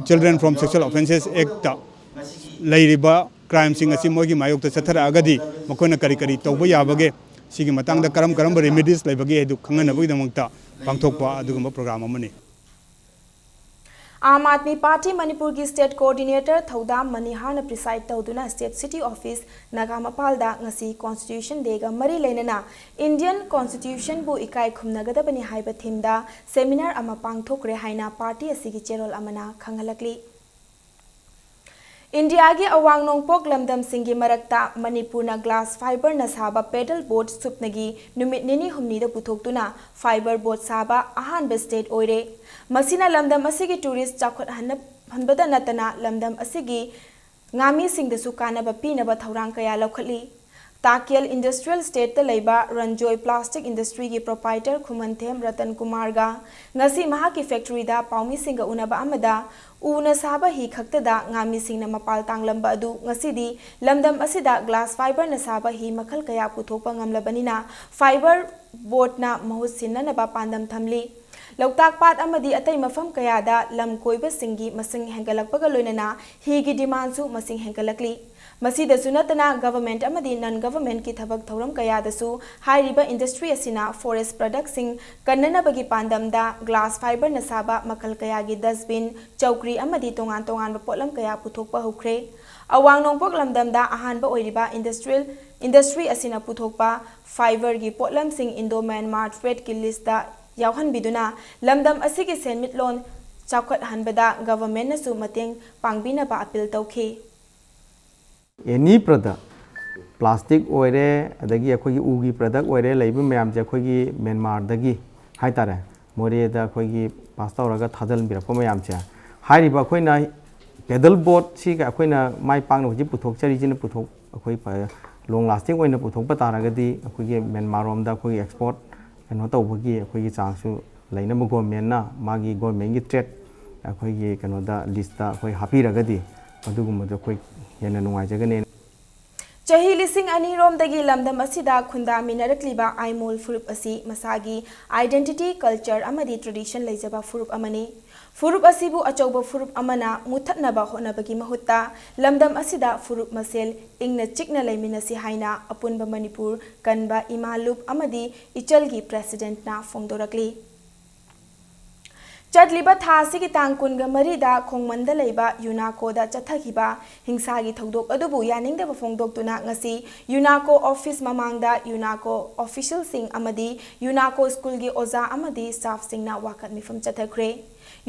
Children from Sexual Offences Act ꯇ ꯂꯩꯔꯤꯕ crime ꯁꯤꯡ ꯑꯁꯤ ꯃꯣꯏꯒꯤ ꯃꯥꯌꯣꯛꯇ ꯆꯠꯊꯔꯛꯑꯒꯗꯤ ꯃꯈꯣꯏꯅ ꯀꯔꯤ ꯀꯔꯤ ꯇꯧꯕ ꯌꯥꯕꯒꯦ, ꯁꯤꯒꯤ ꯃꯇꯥꯡꯗ ꯀꯔꯝ ꯀꯔꯝꯕ remedies ꯂꯩꯕꯒꯦ ꯍꯥꯏꯗꯨ ꯈꯪꯍꯟꯅꯕꯒꯤꯗꯃꯛꯇ ꯄꯥꯡꯊꯣꯛꯄ ꯑꯗꯨꯒꯨꯝꯕ program ꯑꯃꯅꯤ꯫ ꯑꯥꯝ ꯑꯥꯗꯃꯤ ꯄꯥꯔꯇꯤ ꯃꯅꯤꯄꯨꯔꯒꯤ State Coordinator ꯊꯧꯗꯥꯝ ꯃꯅꯤꯍꯥꯔꯅ preside ꯇꯧꯗꯨꯅ State City Office ꯅꯥꯒꯥꯃꯄꯥꯜꯗ ꯉꯁꯤ Constitution Day ꯒ ꯃꯔꯤ ꯂꯩꯅꯅ Indian Constitution ꯕꯨ ꯏꯀꯥꯏ ꯈꯨꯝꯅꯒꯗꯕꯅꯤ ꯍꯥꯏꯕ theme ꯗ seminar ꯑꯃ ꯄꯥꯡꯊꯣꯛꯈ꯭ꯔꯦ ꯍꯥꯏꯅ ꯄꯥꯔꯇꯤ ꯑꯁꯤꯒꯤ ꯆꯦꯔꯣꯜ ꯑꯃꯅ ꯈꯪꯍꯜꯂꯛꯂꯤ꯫ ꯏꯟꯗꯤꯌꯥꯒꯤ ꯑꯋꯥꯡ ꯅꯣꯡꯄꯣꯛ ꯂꯝꯗꯝꯁꯤꯡꯒꯤ ꯃꯔꯛꯇ ꯃꯅꯤꯄꯨꯔꯅ glass fibre ꯅ ꯁꯥꯕ paddle boat ꯁꯨꯞꯅꯒꯤ ꯅꯨꯃꯤꯠ ꯅꯤꯅꯤ ꯍꯨꯝꯅꯤꯗ ꯄꯨꯊꯣꯛꯇꯨꯅ fibre boat ꯁꯥꯕ ꯑꯍꯥꯟꯕ state ꯑꯣꯏꯔꯦ꯫ ꯃꯁꯤꯅ ꯂꯝꯗꯝ ꯑꯁꯤꯒꯤ tourist ꯆꯥꯎꯈꯠꯍꯟꯅ-, ꯍꯟꯕꯗ ꯅꯠꯇꯅ ꯂꯝꯗꯝ ꯑꯁꯤꯒꯤ ꯉꯥꯃꯤꯁꯤꯡꯗꯁꯨ ꯀꯥꯟꯅꯕ ꯄꯤꯅꯕ ꯊꯧꯔꯥꯡ ꯀꯌꯥ ꯂꯧꯈꯠꯂꯤ꯫ ꯇꯥꯀꯦꯜ Industrial Estate ꯇ ꯂꯩꯕ ꯔꯟꯖꯣꯏ Plastic Industry ꯒꯤ proprietor ꯈꯨꯃꯟꯊꯦꯝ ꯔꯇꯟ ꯀꯨꯃꯥꯔꯒ ꯉꯁꯤ ꯃꯍꯥꯛꯀꯤ factory ꯗ ꯄꯥꯎꯃꯤꯁꯤꯡꯒ ꯎꯅꯕ ꯑꯃꯗ ꯎꯅ ꯁꯥꯕ ꯍꯤ ꯈꯛꯇꯗ ꯉꯥꯃꯤꯁꯤꯡꯅ ꯃꯄꯥꯜ ꯇꯥꯡꯂꯝꯕ ꯑꯗꯨ ꯉꯁꯤꯗꯤ ꯂꯝꯗꯝ ꯑꯁꯤꯗ glass fibre ꯅ ꯁꯥꯕ ꯍꯤ ꯃꯈꯜ ꯀꯌꯥ ꯄꯨꯊꯣꯛꯄ ꯉꯝꯂꯕꯅꯤꯅ fibre boat ꯅ ꯃꯍꯨꯠ ꯁꯤꯟꯅꯅꯕ ꯄꯥꯟꯗꯝ ꯊꯝꯂꯤ꯫ ꯂꯣꯛꯇꯥꯛ ꯄꯥꯠ ꯑꯃꯗꯤ ꯑꯇꯩ ꯃꯐꯝ ꯀꯌꯥꯗ ꯂꯝ ꯀꯣꯏꯕꯁꯤꯡꯒꯤ ꯃꯁꯤꯡ ꯍꯦꯟꯒꯠꯂꯛꯄꯒ ꯂꯣꯏꯅꯅ ꯍꯤꯒꯤ demand ꯁꯨ ꯃꯁꯤꯡ ꯍꯦꯟꯒꯠꯂꯛꯂꯤ꯫ ꯃꯁꯤꯗꯁꯨ ꯅꯠꯇꯅ government ꯑꯃꯗꯤ non government ꯀꯤ ꯊꯕꯛ ꯊꯧꯔꯝ ꯀꯌꯥꯗꯁꯨ ꯍꯥꯏꯔꯤꯕ industry ꯑꯁꯤꯅ forest product ꯁꯤꯡ ꯀꯟꯅꯅꯕꯒꯤ ꯄꯥꯟꯗꯝꯗ glass fibre ꯅ ꯁꯥꯕ ꯃꯈꯜ ꯀꯌꯥꯒꯤ dustbin, ꯆꯧꯀ꯭ꯔꯤ ꯑꯃꯗꯤ ꯇꯣꯉꯥꯟ ꯇꯣꯉꯥꯟꯕ ꯄꯣꯠꯂꯝ ꯀꯌꯥ ꯄꯨꯊꯣꯛꯄ ꯍꯧꯈ꯭ꯔꯦ꯫ ꯑꯋꯥꯡ ꯅꯣꯡꯄꯣꯛ ꯂꯝꯗꯝꯗ ꯑꯍꯥꯟꯕ ꯑꯣꯏꯔꯤꯕ industrial industry ꯑꯁꯤꯅ ꯄꯨꯊꯣꯛꯄ fiberꯒꯤ ꯄꯣꯠꯂꯝꯁꯤꯡ Indo Myanmar tradeꯀꯤ listꯇ ꯌꯥꯎꯍꯟꯕꯤꯗꯨꯅ ꯂꯝꯗꯝ ꯑꯁꯤꯒꯤ ꯁꯦꯟꯃꯤꯠꯂꯣꯟ ꯆꯥꯎꯈꯠꯍꯟꯕꯗ governmentꯅꯁꯨ ꯃꯇꯦꯡ ꯄꯥꯡꯕꯤꯅꯕ appeal ꯇꯧꯈꯤ꯫ ꯑꯦꯅꯤ ꯄ꯭ꯔꯗꯛ, ꯄ꯭ꯂꯥꯁꯇꯤꯛ ꯑꯣꯏꯔꯦ, ꯑꯗꯒꯤ ꯑꯩꯈꯣꯏꯒꯤ ꯎꯒꯤ ꯄ꯭ꯔꯗꯛ ꯑꯣꯏꯔꯦ, ꯂꯩꯕ ꯃꯌꯥꯝꯁꯦ ꯑꯩꯈꯣꯏꯒꯤ ꯃꯦꯟꯃꯥꯔꯗꯒꯤ ꯍꯥꯏꯇꯥꯔꯦ, ꯃꯣꯔꯦꯗ ꯑꯩꯈꯣꯏꯒꯤ ꯄꯥꯁ ꯇꯧꯔꯒ ꯊꯥꯖꯤꯟꯕꯤꯔꯛꯄ ꯃꯌꯥꯝꯁꯦ, ꯍꯥꯏꯔꯤꯕ ꯑꯩꯈꯣꯏꯅ ꯄꯦꯗꯜ ꯕꯣꯠꯁꯤꯒ ꯑꯩꯈꯣꯏꯅ ꯃꯥꯏ ꯄꯥꯛꯅ ꯍꯧꯖꯤꯛ ꯄꯨꯊꯣꯛꯆꯔꯤꯁꯤꯅ ꯄꯨꯊꯣꯛ ꯑꯩꯈꯣꯏ ꯂꯣꯡ ꯂꯥꯁꯇꯤꯡ ꯑꯣꯏꯅ ꯄꯨꯊꯣꯛꯄ ꯇꯥꯔꯒꯗꯤ ꯑꯩꯈꯣꯏꯒꯤ ꯃꯦꯟꯃꯥꯔꯔꯣꯝꯗ ꯑꯩꯈꯣꯏꯒꯤ ꯑꯦꯛꯁꯄꯣꯔꯠ ꯀꯩꯅꯣ ꯇꯧꯕꯒꯤ ꯑꯩꯈꯣꯏꯒꯤ ꯆꯥꯡꯁꯨ ꯂꯩꯅꯕ ꯒꯣꯔꯃꯦꯟꯅ ꯃꯥꯒꯤ ꯒꯣꯔꯃꯦꯟꯒꯤ ꯇ꯭ꯔꯦꯠ ꯑꯩꯈꯣꯏꯒꯤ ꯀꯩꯅꯣꯗ ꯂꯤꯁꯇ ꯑꯩꯈꯣꯏ ꯍꯥꯞꯄꯤꯔꯒꯗꯤ ꯑꯗꯨꯒꯨꯝꯕꯗꯣ ꯑꯩꯈꯣꯏ ꯍꯦꯟꯅ ꯅꯨꯡꯉꯥꯏꯖꯒꯅꯤ꯫ ꯆꯍꯤ ꯂꯤꯁꯤꯡ ꯑꯅꯤ ꯔꯣꯝꯗꯒꯤ ꯂꯝꯗꯝ ꯑꯁꯤꯗ ꯈꯨꯟꯗꯥꯃꯤꯟꯅꯔꯛꯂꯤꯕ ꯑꯥꯏꯃꯣꯜ ꯐꯨꯔꯨꯞ ꯑꯁꯤ ꯃꯁꯥꯒꯤ identity, culture ꯑꯃꯗꯤ tradition ꯂꯩꯖꯕ ꯐꯨꯔꯨꯞ ꯑꯃꯅꯤ꯫ ꯐꯨꯔꯨꯞ ꯑꯁꯤꯕꯨ ꯑꯆꯧꯕ ꯐꯨꯔꯨꯞ ꯑꯃꯅ ꯃꯨꯠꯊꯠꯅꯕ ꯍꯣꯠꯅꯕꯒꯤ ꯃꯍꯨꯠꯇ ꯂꯝꯗꯝ ꯑꯁꯤꯗ ꯐꯨꯔꯨꯞ ꯃꯁꯦꯜ ꯏꯪꯅ ꯆꯤꯛꯅ ꯂꯩꯃꯤꯟꯅꯁꯤ ꯍꯥꯏꯅ ꯑꯄꯨꯟꯕ ꯃꯅꯤꯄꯨꯔ ꯀꯟꯕ ꯏꯃꯥ ꯂꯨꯞ ꯑꯃꯗꯤ ꯏꯆꯜꯒꯤ presidentꯅ ꯐꯣꯡꯗꯣꯔꯛꯂꯤ꯫ ꯆꯠꯂꯤꯕ ꯊꯥ ꯑꯁꯤꯒꯤ ꯇꯥꯡ ꯀꯨꯟꯒ ꯃꯔꯤꯗ ꯈꯣꯡꯃꯟꯗ ꯂꯩꯕ ꯌꯨꯅꯥꯀꯣꯗ ꯆꯠꯊꯈꯤꯕ ꯍꯤꯡꯁꯥꯒꯤ ꯊꯧꯗꯣꯛ ꯑꯗꯨꯕꯨ ꯌꯥꯅꯤꯡꯗꯕ ꯐꯣꯡꯗꯣꯛꯇꯨꯅ ꯉꯁꯤ ꯌꯨꯅꯥꯀꯣ office ꯃꯃꯥꯡꯗ ꯌꯨꯅꯥꯀꯣ officialꯁꯤꯡ ꯑꯃꯗꯤ ꯌꯨꯅꯥꯀꯣ schoolꯒꯤ ꯑꯣꯖꯥ ꯑꯃꯗꯤ staffꯁꯤꯡꯅ ꯋꯥꯀꯠ ꯃꯤꯐꯝ ꯆꯠꯊꯈ꯭ꯔꯦ꯫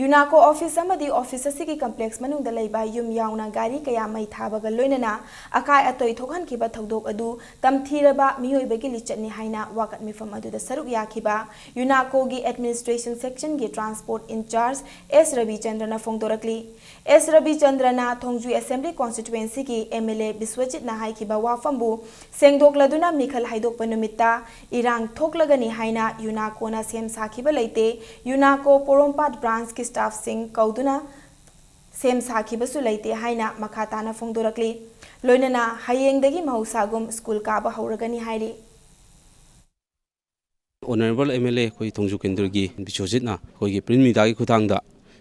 ꯌꯨꯅꯥꯀꯣ office ꯑꯃꯗꯤ office ꯑꯁꯤꯒꯤ complex ꯃꯅꯨꯡꯗ ꯂꯩꯕ ꯌꯨꯝ ꯌꯥꯎꯅ ꯒꯥꯔꯤ ꯀꯌꯥ ꯃꯩ ꯊꯥꯕꯒ ꯂꯣꯏꯅꯅ ꯑꯀꯥꯏ ꯑꯇꯣꯏ ꯊꯣꯛꯍꯟꯈꯤꯕ ꯊꯧꯗꯣꯛ ꯑꯗꯨ ꯇꯝꯊꯤꯔꯕ ꯃꯤꯑꯣꯏꯕꯒꯤ ꯂꯤꯆꯠꯅꯤ ꯍꯥꯏꯅ ꯋꯥꯀꯠ ꯃꯤꯐꯝ ꯑꯗꯨꯗ ꯁꯔꯨꯛ ꯌꯥꯈꯤꯕ ꯌꯨꯅꯥꯀꯣꯒꯤ administration sectionꯒꯤ transport in charge S ꯔꯕꯤꯆꯟꯗ꯭ꯔꯅ ꯐꯣꯡꯗꯣꯔꯛꯂꯤ꯫ S ꯔꯕꯤꯆꯟꯗ꯭ꯔꯅ Thongju assembly constituencyꯒꯤ MLA ꯕꯤꯁ꯭ꯋꯖꯤꯠꯅ ꯍꯥꯏꯈꯤꯕ ꯋꯥꯐꯝꯕꯨ ꯁꯦꯡꯗꯣꯛꯂꯗꯨꯅ ꯃꯤꯈꯜ ꯍꯥꯏꯗꯣꯛꯄ ꯅꯨꯃꯤꯠꯇ ꯏꯔꯥꯡ ꯊꯣꯛꯂꯒꯅꯤ ꯍꯥꯏꯅ ꯌꯨꯅꯥꯀꯣꯅ ꯁꯦꯝ ꯁꯥꯈꯤꯕ ꯂꯩꯇꯦ, ꯌꯨꯅꯥꯀꯣ ꯄꯣꯔꯣꯝꯄꯥꯠ branchꯀꯤ staffꯁꯤꯡ ꯀꯧꯗꯨꯅ ꯁꯦꯝ ꯁꯥꯈꯤꯕꯁꯨ ꯂꯩꯇꯦ ꯍꯥꯏꯅ ꯃꯈꯥ ꯇꯥꯅ ꯐꯣꯡꯗꯣꯔꯛꯂꯤ꯫ ꯂꯣꯏꯅꯅ ꯍꯌꯦꯡꯗꯒꯤ ꯃꯍꯧꯁꯥꯒꯨꯝ school ꯀꯥꯕ ꯍꯧꯔꯒꯅꯤ ꯍꯥꯏꯔꯤ꯫ Honourable MLA ꯑꯩꯈꯣꯏ ꯊꯣꯡꯖꯨ ꯀꯦꯟꯗ꯭ꯔꯒꯤ ꯕꯤꯁ꯭ꯋꯖꯤꯠꯅ ꯑꯩꯈꯣꯏꯒꯤ print mediaꯒꯤ ꯈꯨꯠꯊꯥꯡꯗ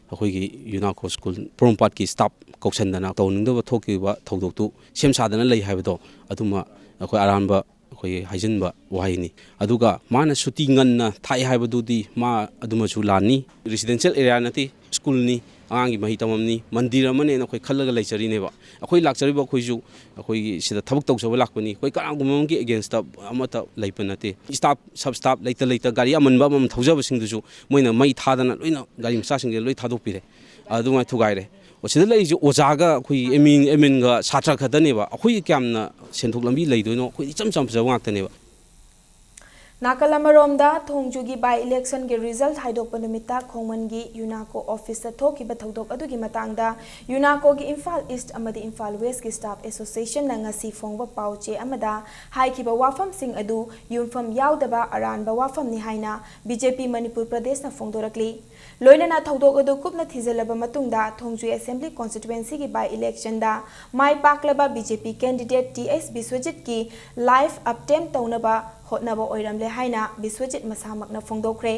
ꯑꯩꯈꯣꯏꯒꯤ ꯌꯨꯅꯥꯀꯣ school ꯄꯣꯔꯣꯝꯄꯥꯠꯀꯤ staff ꯀꯧꯁꯟꯗꯅ ꯇꯧꯅꯤꯡꯗꯕ ꯊꯣꯛꯈꯤꯕ ꯊꯧꯗꯣꯛꯇꯨ ꯁꯦꯝ ꯁꯥꯗꯅ ꯂꯩ ꯍꯥꯏꯕꯗꯣ ꯑꯗꯨꯃ ꯑꯩꯈꯣꯏ ꯑꯔꯥꯟꯕ ꯑꯩꯈꯣꯏꯒꯤ ꯍꯥꯏꯖꯤꯟꯕ ꯋꯥꯍꯩꯅꯤ꯫ ꯑꯗꯨꯒ ꯃꯥꯅ ꯁꯨꯇꯤ ꯉꯟꯅ ꯊꯥꯏ ꯍꯥꯏꯕꯗꯨꯗꯤ ꯃꯥ ꯑꯗꯨꯃꯁꯨ ꯂꯥꯟꯅꯤ꯫ Residential area ꯅꯠꯇꯦ, ꯁ꯭ꯀꯨꯜꯅꯤ, ꯑꯉꯥꯡꯒꯤ ꯃꯍꯩ ꯇꯝꯐꯝꯅꯤ, ꯃꯟꯗꯤꯔ ꯑꯃꯅꯦꯅ ꯑꯩꯈꯣꯏ ꯈꯜꯂꯒ ꯂꯩꯖꯔꯤꯅꯦꯕ꯫ ꯑꯩꯈꯣꯏ ꯂꯥꯛꯆꯔꯤꯕ ꯑꯩꯈꯣꯏꯁꯨ ꯑꯩꯈꯣꯏꯒꯤ ꯁꯤꯗ ꯊꯕꯛ ꯇꯧꯖꯕ ꯂꯥꯛꯄꯅꯤ꯫ ꯑꯩꯈꯣꯏ ꯀꯅꯥꯒꯨꯝꯕ ꯑꯃꯒꯤ ꯑꯦꯒꯦꯟꯁꯇ ꯑꯃꯠꯇ ꯂꯩꯕ ꯅꯠꯇꯦ꯫ ꯁ꯭ꯇꯥꯐ, ꯁꯕ ꯁ꯭ꯇꯥꯐ ꯂꯩꯇ ꯂꯩꯇ ꯒꯥꯔꯤ ꯑꯃꯟꯕ ꯑꯃꯃꯝ ꯊꯧꯖꯕꯁꯤꯡꯗꯨꯁꯨ ꯃꯣꯏꯅ ꯃꯩ ꯊꯥꯗꯅ ꯂꯣꯏꯅ ꯒꯥꯔꯤ ꯃꯆꯥꯁꯤꯡꯁꯦ ꯂꯣꯏ ꯊꯥꯗꯣꯛꯄꯤꯔꯦ꯫ ꯑꯗꯨꯃꯥꯏꯅ ꯊꯨꯒꯥꯏꯔꯦ꯫ ꯑꯣ, ꯁꯤꯗ ꯂꯩꯔꯤꯁꯦ ꯑꯣꯖꯥꯒ ꯑꯩꯈꯣꯏꯒꯤ ꯑꯦꯃꯤꯟ, ꯑꯦꯃꯤꯟꯒ ꯁꯥꯇ꯭ꯔ ꯈꯛꯇꯅꯦꯕ꯫ ꯑꯩꯈꯣꯏꯒꯤ ꯀꯌꯥꯝꯅ ꯁꯦꯟꯊꯣꯛ ꯂꯝꯕꯤ ꯂꯩꯗꯣꯏꯅꯣ? ꯑꯩꯈꯣꯏꯗꯤ ꯏꯆꯝ ꯆꯝꯖꯕ ꯉꯥꯛꯇꯅꯦꯕ꯫ ꯅꯥꯀꯜ ꯑꯃꯔꯣꯝꯗ, ꯊꯣꯡꯖꯨꯒꯤ by election ꯒꯤ result ꯍꯥꯏꯗꯣꯛꯄ ꯅꯨꯃꯤꯠꯇ ꯈꯣꯡꯃꯟꯒꯤ ꯌꯨꯅꯥꯀꯣ office ꯇ ꯊꯣꯛꯈꯤꯕ ꯊꯧꯗꯣꯛ ꯑꯗꯨꯒꯤ ꯃꯇꯥꯡꯗ ꯌꯨꯅꯥꯀꯣꯒꯤ ꯏꯝꯐꯥꯜ East ꯑꯃꯗꯤ ꯏꯝꯐꯥꯜ West ꯀꯤ staff association ꯅ ꯉꯁꯤ ꯐꯣꯡꯕ ꯄꯥꯎ ꯆꯦ ꯑꯃꯗ ꯍꯥꯏꯈꯤꯕ ꯋꯥꯐꯝꯁꯤꯡ ꯑꯗꯨ ꯌꯨꯝꯐꯝ ꯌꯥꯎꯗꯕ ꯑꯔꯥꯟꯕ ꯋꯥꯐꯝꯅꯤ ꯍꯥꯏꯅ B J P ꯃꯅꯤꯄꯨꯔ ꯄ꯭ꯔꯗꯦꯁꯅ ꯐꯣꯡꯗꯣꯔꯛꯂꯤ꯫ ꯂꯣꯏꯅꯅ ꯊꯧꯗꯣꯛ ꯑꯗꯨ ꯀꯨꯞꯅ ꯊꯤꯖꯤꯜꯂꯕ ꯃꯇꯨꯡꯗ ꯊꯣꯡꯖꯨ assembly constituency ꯒꯤ by election ꯗ ꯃꯥꯏ ꯄꯥꯛꯂꯕ B J P candidate T S ꯕꯤꯁ꯭ꯋꯖꯤꯠꯀꯤ life attempt ꯇꯧꯅꯕ ꯍꯣꯠꯅꯕ ꯑꯣꯏꯔꯝꯂꯦ ꯍꯥꯏꯅ ꯕꯤꯁ꯭ꯋꯖꯤꯠ ꯃꯁꯥꯃꯛꯅ ꯐꯣꯡꯗꯣꯛꯈ꯭ꯔꯦ꯫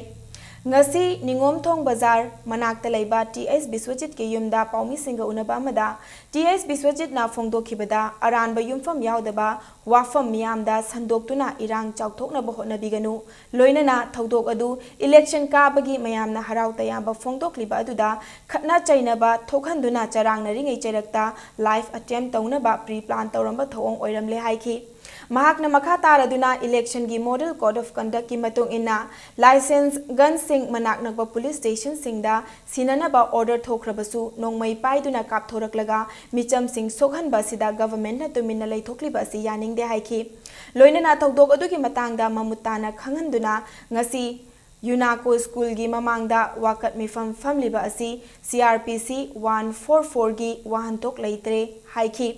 ꯉꯁꯤ ꯅꯤꯉꯣꯝꯊꯣꯡ ꯕꯖꯥꯔ ꯃꯅꯥꯛꯇ ꯂꯩꯕ T S ꯕꯤꯁ꯭ꯋꯖꯤꯠꯀꯤ ꯌꯨꯝꯗ ꯄꯥꯎꯃꯤꯁꯤꯡꯒ ꯎꯅꯕ ꯑꯃꯗ T S ꯕꯤꯁ꯭ꯋꯖꯤꯠꯅ ꯐꯣꯡꯗꯣꯛꯈꯤꯕꯗ ꯑꯔꯥꯟꯕ ꯌꯨꯝꯐꯝ ꯌꯥꯎꯗꯕ ꯋꯥꯐꯝ ꯃꯤꯌꯥꯝꯗ ꯁꯟꯗꯣꯛꯇꯨꯅ ꯏꯔꯥꯡ ꯆꯥꯎꯊꯣꯛꯅꯕ ꯍꯣꯠꯅꯕꯤꯒꯅꯨ꯫ ꯂꯣꯏꯅꯅ ꯊꯧꯗꯣꯛ ꯑꯗꯨ election ꯀꯥꯕꯒꯤ ꯃꯌꯥꯝꯅ ꯍꯔꯥꯎ ꯇꯌꯥꯝꯕ ꯐꯣꯡꯗꯣꯛꯂꯤꯕ ꯑꯗꯨꯗ ꯈꯠꯅ ꯆꯩꯅꯕ ꯊꯣꯛꯍꯟꯗꯨꯅ ꯆꯔꯥꯡꯅꯔꯤꯉꯩ ꯆꯩꯔꯛꯇ life attempt ꯇꯧꯅꯕ pre plan ꯇꯧꯔꯝꯕ ꯊꯧꯑꯣꯡ ꯑꯣꯏꯔꯝꯂꯦ ꯍꯥꯏꯈꯤ꯫ ꯃꯍꯥꯛꯅ ꯃꯈꯥ ꯇꯥꯔꯗꯨꯅ election ꯒꯤ model code of conduct ꯀꯤ ꯃꯇꯨꯡ ꯏꯟꯅ licensed gun ꯁꯤꯡ ꯃꯅꯥꯛ ꯅꯛꯄ police station ꯁꯤꯡꯗ ꯁꯤꯟꯅꯅꯕ order ꯊꯣꯛꯈ꯭ꯔꯕꯁꯨ ꯅꯣꯡꯃꯩ ꯄꯥꯏꯗꯨꯅ ꯀꯥꯞꯊꯣꯔꯛꯂꯒ ꯃꯤꯆꯝꯁꯤꯡ ꯁꯣꯛꯍꯟꯕ ꯑꯁꯤꯗ government ꯅ ꯇꯨꯃꯤꯟꯅ ꯂꯩꯊꯣꯛꯂꯤꯕ ꯑꯁꯤ ꯌꯥꯅꯤꯡꯗꯦ ꯍꯥꯏꯈꯤ꯫ ꯂꯣꯏꯅꯅ ꯊꯧꯗꯣꯛ ꯑꯗꯨꯒꯤ ꯃꯇꯥꯡꯗ ꯃꯃꯨꯠ ꯇꯥꯅ ꯈꯪꯍꯟꯗꯨꯅ ꯉꯁꯤ ꯌꯨꯅꯥꯀꯣ ꯁ꯭ꯀꯨꯜꯒꯤ ꯃꯃꯥꯡꯗ ꯋꯥꯀꯠ ꯃꯤꯐꯝ ꯐꯝꯂꯤꯕ ꯑꯁꯤ C R P C one four four ꯒꯤ ꯋꯥꯍꯟꯊꯣꯛ ꯂꯩꯇ꯭ꯔꯦ ꯍꯥꯏꯈꯤ꯫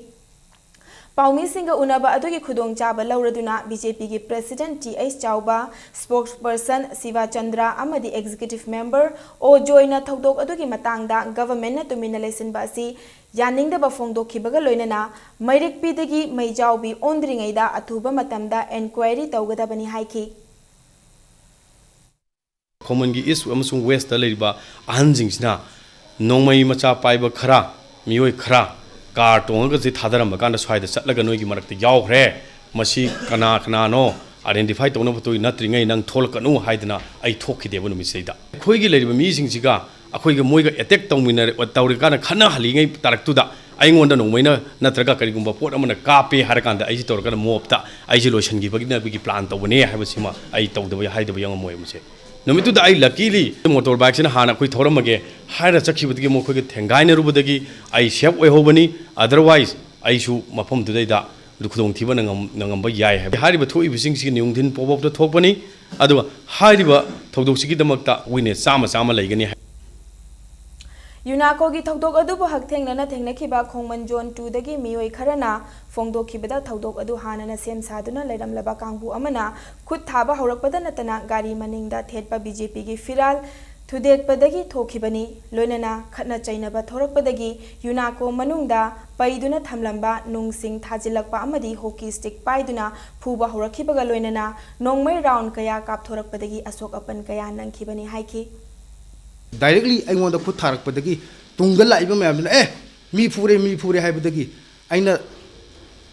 ꯄꯥꯎꯃꯤꯁꯤꯡꯒ ꯎꯅꯕ ꯑꯗꯨꯒꯤ ꯈꯨꯗꯣꯡꯆꯥꯕ ꯂꯧꯔꯗꯨꯅ B J P ꯒꯤ president T H ꯆꯥꯎꯕ, spokesperson ꯁꯤꯕꯥ ꯆꯟꯗ꯭ꯔ ꯑꯃꯗꯤ executive member ꯑꯣ ꯖꯣꯏꯅ ꯊꯧꯗꯣꯛ ꯑꯗꯨꯒꯤ ꯃꯇꯥꯡꯗ government ꯅ ꯇꯨꯃꯤꯟꯅ ꯂꯩꯁꯤꯟꯕ ꯑꯁꯤ ꯌꯥꯅꯤꯡꯗꯕ ꯐꯣꯡꯗꯣꯛꯈꯤꯕꯒ ꯂꯣꯏꯅꯅ ꯃꯩꯔꯤꯛꯄꯤꯗꯒꯤ ꯃꯩꯖꯥꯎꯕꯤ ꯑꯣꯟꯗ꯭ꯔꯤꯉꯩꯗ ꯑꯊꯨꯕ ꯃꯇꯝꯗ enquiry ꯇꯧꯒꯗꯕꯅꯤ ꯍꯥꯏꯈꯤ꯫ ꯈꯣꯡꯃꯟꯒꯤ East ꯑꯃꯁꯨꯡ West ꯇ ꯂꯩꯔꯤꯕ ꯑꯍꯟꯁꯤꯡꯁꯤꯅ ꯅꯣꯡꯃꯩ ꯃꯆꯥ ꯄꯥꯏꯕ ꯈꯔ, ꯃꯤꯑꯣꯏ ꯈꯔ car ꯇꯣꯡꯉꯒ ꯁꯤ ꯊꯥꯗꯔꯝꯕ ꯀꯥꯟꯗ ꯁ꯭ꯋꯥꯏꯗ ꯆꯠꯂꯒ ꯅꯣꯏꯒꯤ ꯃꯔꯛꯇ ꯌꯥꯎꯈ꯭ꯔꯦ, ꯃꯁꯤ ꯀꯅꯥ ꯀꯅꯥꯅꯣ identify ꯇꯧꯅꯕ ꯊꯣꯛꯏ, ꯅꯠꯇ꯭ꯔꯤꯉꯩ ꯅꯪ ꯊꯣꯛꯂꯛꯀꯅꯨ ꯍꯥꯏꯗꯅ ꯑꯩ ꯊꯣꯛꯈꯤꯗꯦꯕ ꯅꯨꯃꯤꯠꯁꯤꯗꯩꯗ꯫ ꯑꯩꯈꯣꯏꯒꯤ ꯂꯩꯔꯤꯕ ꯃꯤꯁꯤꯡꯁꯤꯒ ꯑꯩꯈꯣꯏꯒ ꯃꯣꯏꯒ ꯑꯦꯇꯦꯛ ꯇꯧꯃꯤꯟꯅꯔꯦ, ꯇꯧꯔꯤꯀꯥꯟꯗ ꯈꯠꯅꯍꯜꯂꯤꯉꯩ ꯇꯥꯔꯛꯇꯨꯗ ꯑꯩꯉꯣꯟꯗ ꯅꯣꯡꯃꯩꯅ ꯅꯠꯇ꯭ꯔꯒ ꯀꯔꯤꯒꯨꯝꯕ ꯄꯣꯠ ꯑꯃꯅ ꯀꯥꯞꯄꯦ ꯍꯥꯏꯔꯀꯥꯟꯗ ꯑꯩꯁꯤ ꯇꯧꯔꯒꯅ ꯃꯣꯞꯇ ꯑꯩꯁꯤ ꯂꯣꯏꯁꯤꯟꯈꯤꯕꯒꯤꯗꯃꯛꯀꯤ ꯄ꯭ꯂꯥꯟ ꯇꯧꯕꯅꯦ ꯍꯥꯏꯕꯁꯤꯃ ꯑꯩ ꯇꯧꯗꯕ, ꯍꯥꯏꯗꯕ ꯌꯥꯉꯝꯃꯣꯏ ꯃꯁꯦ꯫ ꯅꯨꯃꯤꯠꯇꯨꯗ ꯑꯩ ꯂꯀꯤꯂꯤ ꯃꯣꯇꯣꯔ ꯕꯥꯏꯛꯁꯤꯅ ꯍꯥꯟꯅ ꯑꯩꯈꯣꯏ ꯊꯧꯔꯝꯃꯒꯦ ꯍꯥꯏꯔ ꯆꯠꯈꯤꯕꯗꯒꯤ ꯃꯈꯣꯏꯒ ꯊꯦꯡꯒꯥꯏꯅꯔꯨꯕꯗꯒꯤ ꯑꯩ ꯁꯦꯐ ꯑꯣꯏꯍꯧꯕꯅꯤ꯫ ꯑꯗꯔꯋꯥꯏꯁ ꯑꯩꯁꯨ ꯃꯐꯝꯗꯨꯗꯩꯗ ꯈꯨꯗꯣꯡꯊꯤꯕ ꯅꯪꯉꯝ-, ꯅꯪꯉꯝꯕ ꯌꯥꯏ ꯍꯥꯏꯕ꯫ ꯍꯥꯏꯔꯤꯕ ꯊꯣꯛꯏꯕꯁꯤꯡꯁꯤ ꯅꯤꯌꯨꯡꯊꯤꯟ ꯄꯣꯕꯣꯞꯇ ꯊꯣꯛꯄꯅꯤ꯫ ꯑꯗꯨꯒ ꯍꯥꯏꯔꯤꯕ ꯊꯧꯗꯣꯛꯁꯤꯒꯤꯗꯃꯛꯇ ꯋꯤꯛꯅꯦꯁ ꯆꯥꯝꯃ ꯆꯥꯝꯃ ꯂꯩꯒꯅꯤ ꯍꯥꯏ꯫ ꯌꯨꯅꯥꯀꯣꯒꯤ ꯊꯧꯗꯣꯛ ꯑꯗꯨꯕꯨ ꯍꯛꯊꯦꯡꯅꯅ ꯊꯦꯡꯅꯈꯤꯕ ꯈꯣꯡꯃꯟ ꯖꯣꯟ ꯇꯨꯗꯒꯤ ꯃꯤꯑꯣꯏ ꯈꯔꯅ ꯐꯣꯡꯗꯣꯛꯈꯤꯕꯗ, ꯊꯧꯗꯣꯛ ꯑꯗꯨ ꯍꯥꯟꯅꯅ ꯁꯦꯝ ꯁꯥꯗꯨꯅ ꯂꯩꯔꯝꯂꯕ ꯀꯥꯡꯕꯨ ꯑꯃꯅ ꯈꯨꯠ ꯊꯥꯕ ꯍꯧꯔꯛꯄꯗ ꯅꯠꯇꯅ ꯒꯥꯔꯤ ꯃꯅꯤꯡꯗ ꯊꯦꯠꯄ ꯕꯤ ꯖꯦ ꯄꯤꯒꯤ ꯐꯤꯔꯥꯜ ꯊꯨꯗꯦꯛꯄꯗꯒꯤ ꯊꯣꯛꯈꯤꯕꯅꯤ꯫ ꯂꯣꯏꯅꯅ ꯈꯠꯅ ꯆꯩꯅꯕ ꯊꯣꯔꯛꯄꯗꯒꯤ ꯌꯨꯅꯥꯀꯣ ꯃꯅꯨꯡꯗ ꯄꯩꯗꯨꯅ ꯊꯝꯂꯝꯕ ꯅꯨꯡꯁꯤꯡ ꯊꯥꯖꯤꯜꯂꯛꯄ ꯑꯃꯗꯤ ꯍꯣꯀꯤ ꯁ꯭ꯇꯤꯛ ꯄꯥꯏꯗꯨꯅ ꯐꯨꯕ ꯍꯧꯔꯛꯈꯤꯕꯒ ꯂꯣꯏꯅꯅ ꯅꯣꯡꯃꯩ ꯔꯥꯎꯟ ꯀꯌꯥ ꯀꯥꯞꯊꯣꯔꯛꯄꯗꯒꯤ ꯑꯁꯣꯛ ꯑꯄꯟ ꯀꯌꯥ ꯅꯪꯈꯤꯕꯅꯤ ꯍꯥꯏꯈꯤ꯫ ꯗꯥꯏꯔꯦꯛꯂꯤ ꯑꯩꯉꯣꯟꯗ ꯈꯨꯠ ꯊꯥꯔꯛꯄꯗꯒꯤ ꯇꯨꯡꯗ ꯂꯥꯛꯏꯕ ꯃꯌꯥꯝꯗꯨꯅ "ꯑꯦ, ꯃꯤ ꯐꯨꯔꯦ, ꯃꯤ ꯐꯨꯔꯦ" ꯍꯥꯏꯕꯗꯒꯤ ꯑꯩꯅ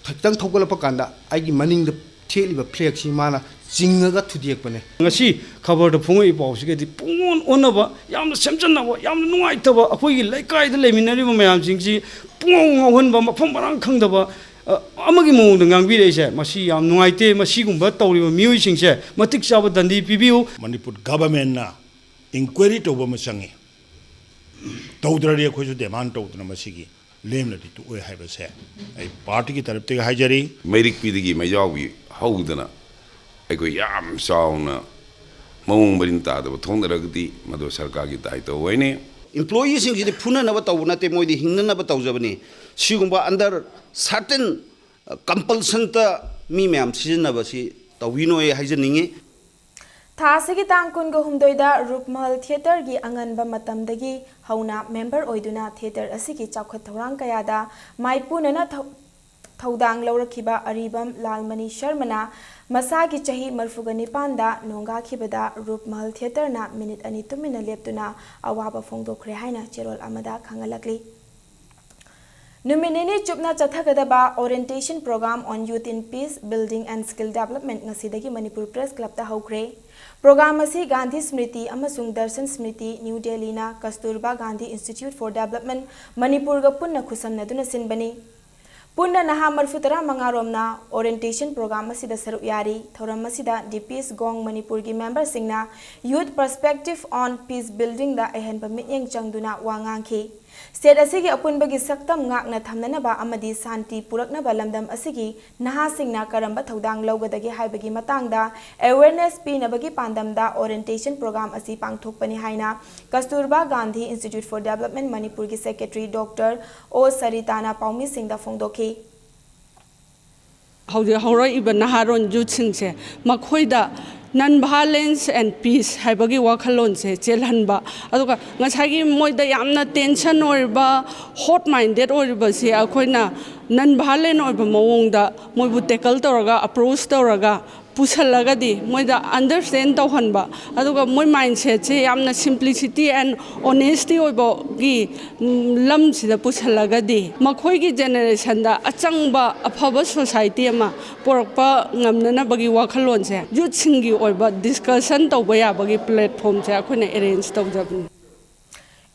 ꯈꯤꯇꯪ ꯊꯧꯒꯠꯂꯛꯄ ꯀꯥꯟꯗ ꯑꯩꯒꯤ ꯃꯅꯤꯡꯗ ꯊꯦꯠꯂꯤꯕ ꯐ꯭ꯂꯦꯛꯁꯤ ꯃꯥꯅ ꯆꯤꯡꯉꯒ ꯊꯨꯗꯦꯛꯄꯅꯦ꯫ ꯉꯁꯤ ꯈꯕꯔꯗ ꯐꯣꯡꯉꯛꯏ ꯄꯥꯎꯁꯤꯒꯗꯤ ꯄꯨꯡꯑꯣꯟ ꯑꯣꯟꯅꯕ, ꯌꯥꯝꯅ ꯁꯦꯝꯖꯟꯅꯕ, ꯌꯥꯝꯅ ꯅꯨꯡꯉꯥꯏꯇꯕ, ꯑꯩꯈꯣꯏꯒꯤ ꯂꯩꯀꯥꯏꯗ ꯂꯩꯃꯤꯟꯅꯔꯤꯕ ꯃꯌꯥꯝꯁꯤꯡꯁꯤ ꯄꯨꯡꯉꯥꯎ ꯉꯥꯎꯍꯟꯕ, ꯃꯐꯝ ꯃꯔꯥꯡ ꯈꯪꯗꯕ, ꯑ, ꯑꯃꯒꯤ ꯃꯑꯣꯡꯗ ꯉꯥꯡꯕꯤꯔꯛꯏꯁꯦ, ꯃꯁꯤ ꯌꯥꯝ ꯅꯨꯡꯉꯥꯏꯇꯦ꯫ ꯃꯁꯤꯒꯨꯝꯕ ꯇꯧꯔꯤꯕ ꯃꯤꯑꯣꯏꯁꯤꯡꯁꯦ ꯃꯇꯤꯛ ꯆꯥꯕ ꯗꯟꯗꯤ ꯄꯤꯕꯤꯌꯨ꯫ ꯃꯅꯤꯄꯨꯔ ꯒꯚꯔꯟꯃꯦꯟꯠꯅ ꯏꯟꯀ꯭ꯋꯥꯏꯔꯤ ꯇꯧꯕ ꯑꯃ ꯆꯪꯉꯤ꯫ ꯇꯧꯗ꯭ꯔꯗꯤ ꯑꯩꯈꯣꯏꯁꯨ ꯗꯤꯃꯥꯟ ꯇꯧꯗꯅ ꯃꯁꯤꯒꯤ ꯂꯦꯝꯅꯗꯤ ꯇꯣꯛꯑꯣꯏ ꯍꯥꯏꯕꯁꯦ ꯑꯩ ꯄꯥꯔꯇꯤꯒꯤ ꯇꯔꯞꯇꯒꯤ ꯍꯥꯏꯖꯔꯤ꯫ ꯃꯩꯔꯤꯛꯄꯤꯗꯒꯤ ꯃꯩꯖꯥꯎꯕꯤ ꯍꯧꯗꯅ ꯑꯩꯈꯣꯏ ꯌꯥꯝ ꯆꯥꯎꯅ ꯃꯑꯣꯡ ꯃꯔꯤꯟ ꯇꯥꯗꯕ ꯊꯣꯛꯅꯔꯒꯗꯤ ꯃꯗꯨ ꯁꯔꯀꯥꯔꯒꯤ ꯗꯥꯏꯇ꯭ꯋ ꯑꯣꯏꯅꯤ꯫ ꯏꯝꯄ꯭ꯂꯣꯌꯤꯁꯤꯡꯁꯤꯗꯤ ꯐꯨꯅꯅꯕ ꯇꯧꯕ ꯅꯠꯇꯦ, ꯃꯣꯏꯗꯤ ꯍꯤꯡꯅꯅꯕ ꯇꯧꯖꯕꯅꯤ꯫ ꯁꯤꯒꯨꯝꯕ under certain compulsionꯇ ꯃꯤ ꯃꯌꯥꯝ ꯁꯤꯖꯤꯟꯅꯕꯁꯤ ꯇꯧꯕꯤꯅꯣꯏ ꯍꯥꯏꯖꯅꯤꯡꯉꯤ꯫ ꯊꯥ ꯑꯁꯤꯒꯤ ꯇꯥꯡ ꯀꯨꯟꯒ ꯍꯨꯝꯗꯣꯏꯗ ꯔꯨꯞꯃꯍꯜ ꯊꯤꯌꯦꯇꯔꯒꯤ ꯑꯉꯟꯕ ꯃꯇꯝꯗꯒꯤ ꯍꯧꯅ ꯃꯦꯝꯕꯔ ꯑꯣꯏꯗꯨꯅ ꯊꯤꯌꯦꯇꯔ ꯑꯁꯤꯒꯤ ꯆꯥꯎꯈꯠ ꯊꯧꯔꯥꯡ ꯀꯌꯥꯗ ꯃꯥꯏꯄꯨꯅꯅ ꯊꯧ-, ꯊꯧꯗꯥꯡ ꯂꯧꯔꯛꯈꯤꯕ ꯑꯔꯤꯕꯝ ꯂꯥꯜꯃꯅꯤ ꯁꯔꯃꯅ ꯃꯁꯥꯒꯤ ꯆꯍꯤ ꯃꯔꯤꯐꯨꯒ ꯅꯤꯄꯥꯟꯗ ꯅꯣꯡꯒꯥꯈꯤꯕꯗ ꯔꯨꯞꯃꯍꯜ ꯊꯤꯌꯦꯇꯔꯅ ꯃꯤꯅꯤꯠ ꯑꯅꯤ ꯇꯨꯃꯤꯟꯅ ꯂꯦꯞꯇꯨꯅ ꯑꯋꯥꯕ ꯐꯣꯡꯗꯣꯛꯈ꯭ꯔꯦ ꯍꯥꯏꯅ ꯆꯦꯔꯣꯜ ꯑꯃꯗ ꯈꯪꯍꯜꯂꯛꯂꯤ꯫ ꯅꯨꯃꯤꯠ ꯅꯤꯅꯤ ꯆꯨꯞꯅ ꯆꯠꯊꯒꯗꯕ Orientation Program on Youth in Peace Building and Skill Development ꯉꯁꯤꯗꯒꯤ ꯃꯅꯤꯄꯨꯔ ꯄ꯭ꯔꯦꯁ ꯀ꯭ꯂꯕꯇ ꯍꯧꯈ꯭ꯔꯦ꯫ ꯄ꯭ꯔꯣꯒ꯭ꯔꯥꯝ ꯑꯁꯤ ꯒꯥꯟꯙꯤ ꯁ꯭ꯃ꯭ꯔꯤꯇꯤ ꯑꯃꯁꯨꯡ ꯗꯔꯁꯟ ꯁ꯭ꯃ꯭ꯔꯤꯇꯤ, ꯅ꯭ꯌꯨ ꯗꯦꯜꯂꯤꯅ Kasturba Gandhi institute for development, ꯃꯅꯤꯄꯨꯔꯒ ꯄꯨꯟꯅ ꯈꯨꯠꯁꯝꯅꯗꯨꯅ ꯁꯤꯟꯕꯅꯤ꯫ ꯄꯨꯟꯅ ꯅꯍꯥ ꯃꯔꯤꯐꯨ ꯇꯔꯥ ꯃꯉꯥ ꯔꯣꯝꯅ Orientation Program ꯑꯁꯤꯗ ꯁꯔꯨꯛ ꯌꯥꯔꯤ꯫ ꯊꯧꯔꯝ ꯑꯁꯤꯗ ꯗꯤ ꯄꯤ ꯑꯦꯁ ꯒꯣꯡ ꯃꯅꯤꯄꯨꯔꯒꯤ ꯃꯦꯝꯕꯔꯁꯤꯡꯅ Youth Perspective on Peace Buildingꯗ ꯑꯍꯦꯟꯕ ꯃꯤꯠꯌꯦꯡ ꯆꯪꯗꯨꯅ ꯋꯥ ꯉꯥꯡꯈꯤ꯫ ꯁ꯭ꯇꯦꯠ ꯑꯁꯤꯒꯤ ꯑꯄꯨꯟꯕꯒꯤ ꯁꯛꯇꯝ ꯉꯥꯛꯅ ꯊꯝꯅꯅꯕ ꯑꯃꯗꯤ ꯁꯥꯟꯇꯤ ꯄꯨꯔꯛꯅꯕ ꯂꯝꯗꯝ ꯑꯁꯤꯒꯤ ꯅꯍꯥꯁꯤꯡꯅ ꯀꯔꯝꯕ ꯊꯧꯗꯥꯡ ꯂꯧꯒꯗꯒꯦ ꯍꯥꯏꯕꯒꯤ ꯃꯇꯥꯡꯗ awareness ꯄꯤꯅꯕꯒꯤ ꯄꯥꯟꯗꯝꯗ Orientation Program ꯑꯁꯤ ꯄꯥꯡꯊꯣꯛꯄꯅꯤ ꯍꯥꯏꯅ ꯀꯁꯇꯨꯔꯕꯥ ꯒꯥꯟꯙꯤ ꯏꯟꯁꯇꯤꯇ꯭ꯌꯨꯠ ꯐꯣꯔ ꯗꯦꯕꯂꯞꯃꯦꯟ ꯃꯅꯤꯄꯨꯔꯒꯤ ꯁꯦꯀ꯭ꯔꯦꯇꯔꯤ ꯗꯣꯛꯇꯔ ꯑꯣ ꯁꯔꯤꯇꯥꯅ ꯄꯥꯎꯃꯤꯁꯤꯡꯗ ꯐꯣꯡꯗꯣꯛꯈꯤ꯫ ꯍꯧꯖꯤꯛ ꯍꯧꯔꯛꯏꯕ ꯅꯍꯥꯔꯣꯟ ꯌꯨꯠꯁꯤꯡꯁꯦ, ꯃꯈꯣꯏꯗ non violence and peace ꯍꯥꯏꯕꯒꯤ ꯋꯥꯈꯜꯂꯣꯟꯁꯦ ꯆꯦꯜꯍꯟꯕ, ꯑꯗꯨꯒ ꯉꯁꯥꯏꯒꯤ ꯃꯣꯏꯗ ꯌꯥꯝꯅ tension ꯑꯣꯏꯔꯤꯕ, hot minded ꯑꯣꯏꯔꯤꯕꯁꯦ ꯑꯩꯈꯣꯏꯅ non violent ꯑꯣꯏꯕ ꯃꯑꯣꯡꯗ ꯃꯣꯏꯕꯨ tackle ꯇꯧꯔꯒ, approach ꯇꯧꯔꯒ ꯄꯨꯁꯜꯂꯒꯗꯤ, ꯃꯣꯏꯗ understand ꯇꯧꯍꯟꯕ, ꯑꯗꯨꯒ ꯃꯣꯏ mindsetꯁꯦ ꯌꯥꯝꯅ simplicity and honesty ꯑꯣꯏꯕꯒꯤ ꯂꯝꯁꯤꯗ ꯄꯨꯁꯜꯂꯒꯗꯤ, ꯃꯈꯣꯏꯒꯤ generationꯗ ꯑꯆꯪꯕ ꯑꯐꯕ society ꯑꯃ ꯄꯨꯔꯛꯄ ꯉꯝꯅꯅꯕꯒꯤ ꯋꯥꯈꯜꯂꯣꯟꯁꯦ, youthꯁꯤꯡꯒꯤ ꯑꯣꯏꯕ discussion ꯇꯧꯕ ꯌꯥꯕꯒꯤ platformꯁꯦ ꯑꯩꯈꯣꯏꯅ arrange ꯇꯧꯖꯕꯅꯤ꯫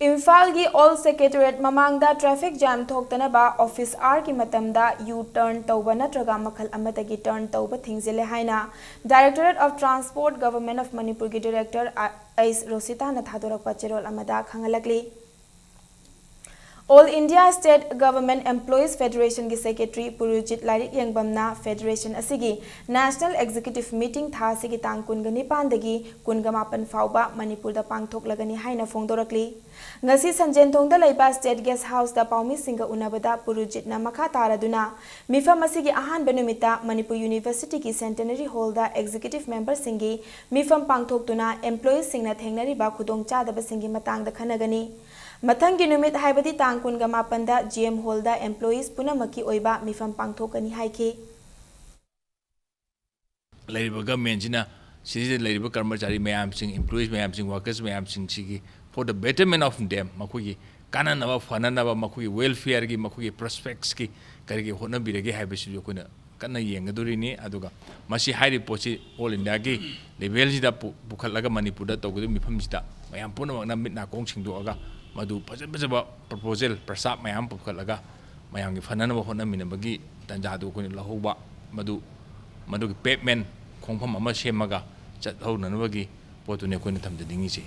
ꯏꯝꯐꯥꯜꯒꯤ Old Secretariat ꯃꯃꯥꯡꯗ traffic jam ꯊꯣꯛꯇꯅꯕ office hourꯒꯤ ꯃꯇꯝꯗ U turn ꯇꯧꯕ ꯅꯠꯇ꯭ꯔꯒ ꯃꯈꯜ ꯑꯃꯠꯇꯒꯤ turn ꯇꯧꯕ ꯊꯤꯡꯖꯤꯜꯂꯦ ꯍꯥꯏꯅ Directorate of Transport, Government of Manipurꯒꯤ Director ꯑꯩꯁ ꯔꯣꯁꯤꯇꯥꯅ ꯊꯥꯗꯣꯔꯛꯄ ꯆꯦꯔꯣꯜ ꯑꯃꯗ ꯈꯪꯍꯜꯂꯛꯂꯤ꯫ All India State Government Employees Federationꯒꯤ secretary ꯄꯨꯔꯨꯖꯤꯠ ꯂꯥꯏꯔꯤꯛ ꯌꯦꯡꯕꯝꯅ federation ꯑꯁꯤꯒꯤ national executive meeting ꯊꯥ ꯑꯁꯤꯒꯤ ꯇꯥꯡ ꯀꯨꯟꯒ ꯅꯤꯄꯥꯟꯗꯒꯤ ꯀꯨꯟꯒ ꯃꯥꯄꯟ ꯐꯥꯎꯕ ꯃꯅꯤꯄꯨꯔꯗ ꯄꯥꯡꯊꯣꯛꯂꯒꯅꯤ ꯍꯥꯏꯅ ꯐꯣꯡꯗꯣꯔꯛꯂꯤ꯫ ꯉꯁꯤ ꯁꯟꯖꯦꯟꯊꯣꯡꯗ ꯂꯩꯕ State Guest Houseꯇ ꯄꯥꯎꯃꯤꯁꯤꯡꯒ ꯎꯅꯕꯗ ꯄꯨꯔꯨꯖꯤꯠꯅ ꯃꯈꯥ ꯇꯥꯔꯗꯨꯅ ꯃꯤꯐꯝ ꯑꯁꯤꯒꯤ ꯑꯍꯥꯟꯕ ꯅꯨꯃꯤꯠꯇ ꯃꯅꯤꯄꯨꯔ Universityꯒꯤ Centenary Hallꯗ executive memberꯁꯤꯡꯒꯤ ꯃꯤꯐꯝ ꯄꯥꯡꯊꯣꯛꯇꯨꯅ employeesꯁꯤꯡꯅ ꯊꯦꯡꯅꯔꯤꯕ ꯈꯨꯗꯣꯡꯆꯥꯗꯕꯁꯤꯡꯒꯤ ꯃꯇꯥꯡꯗ ꯈꯟꯅꯒꯅꯤ꯫ ꯃꯊꯪꯒꯤ ꯅꯨꯃꯤꯠ ꯍꯥꯏꯕꯗꯤ ꯇꯥꯡ ꯀꯨꯟꯒ ꯃꯥꯄꯟꯗ G M Hallꯗ employees ꯄꯨꯝꯅꯃꯛꯀꯤ ꯑꯣꯏꯕ ꯃꯤꯐꯝ ꯄꯥꯡꯊꯣꯛꯀꯅꯤ ꯍꯥꯏꯈꯤ꯫ ꯂꯩꯔꯤꯕ governmentꯁꯤꯅ ꯁꯤꯗꯩꯗ ꯂꯩꯔꯤꯕ ꯀꯔꯃꯆꯥꯔꯤ ꯃꯌꯥꯝꯁꯤꯡ, employees ꯃꯌꯥꯝꯁꯤꯡ, workers ꯃꯌꯥꯝꯁꯤꯡꯁꯤꯒꯤ for the betterment of them, ꯃꯈꯣꯏꯒꯤ ꯀꯥꯟꯅꯅꯕ, ꯐꯅꯅꯕ, ꯃꯈꯣꯏꯒꯤ welfare ꯒꯤ, ꯃꯈꯣꯏꯒꯤ prospects ꯀꯤ ꯀꯔꯤꯒꯤ ꯍꯣꯠꯅꯕꯤꯔꯒꯦ ꯍꯥꯏꯕꯁꯤꯁꯨ ꯑꯩꯈꯣꯏꯅ ꯀꯟꯅ ꯌꯦꯡꯒꯗꯣꯔꯤꯅꯤ꯫ ꯑꯗꯨꯒ ꯃꯁꯤ ꯍꯥꯏꯔꯤꯕ ꯄꯣꯠꯁꯤ all India ꯒꯤ level ꯁꯤꯗ ꯄꯨ-, ꯄꯨꯈꯠꯂꯒ ꯃꯅꯤꯄꯨꯔꯗ ꯇꯧꯒꯗꯕ ꯃꯤꯐꯝꯁꯤꯗ ꯃꯌꯥꯝ ꯄꯨꯝꯅꯃꯛꯅ ꯃꯤꯠ ꯅꯥꯀꯣꯡ ꯁꯤꯡꯗꯣꯛꯑꯒ ꯃꯗꯨ ꯐꯖ ꯐꯖꯕ proposal, ꯄ꯭ꯔꯁꯇꯥꯕ ꯃꯌꯥꯝ ꯄꯨꯈꯠꯂꯒ ꯃꯌꯥꯝꯒꯤ ꯐꯅꯅꯕ ꯍꯣꯠꯅꯃꯤꯟꯅꯕꯒꯤ ꯇꯥꯟꯖꯥꯗꯨ ꯑꯩꯈꯣꯏꯅ ꯂꯧꯍꯧꯕ, ꯃꯗꯨ, ꯃꯗꯨꯒꯤ pavement, ꯈꯣꯡꯐꯝ ꯑꯃ ꯁꯦꯝꯃꯒ ꯆꯠꯍꯧꯅꯅꯕꯒꯤ ꯄꯣꯠꯇꯨꯅꯤ ꯑꯩꯈꯣꯏꯅ ꯊꯝꯖꯅꯤꯡꯉꯤꯁꯦ꯫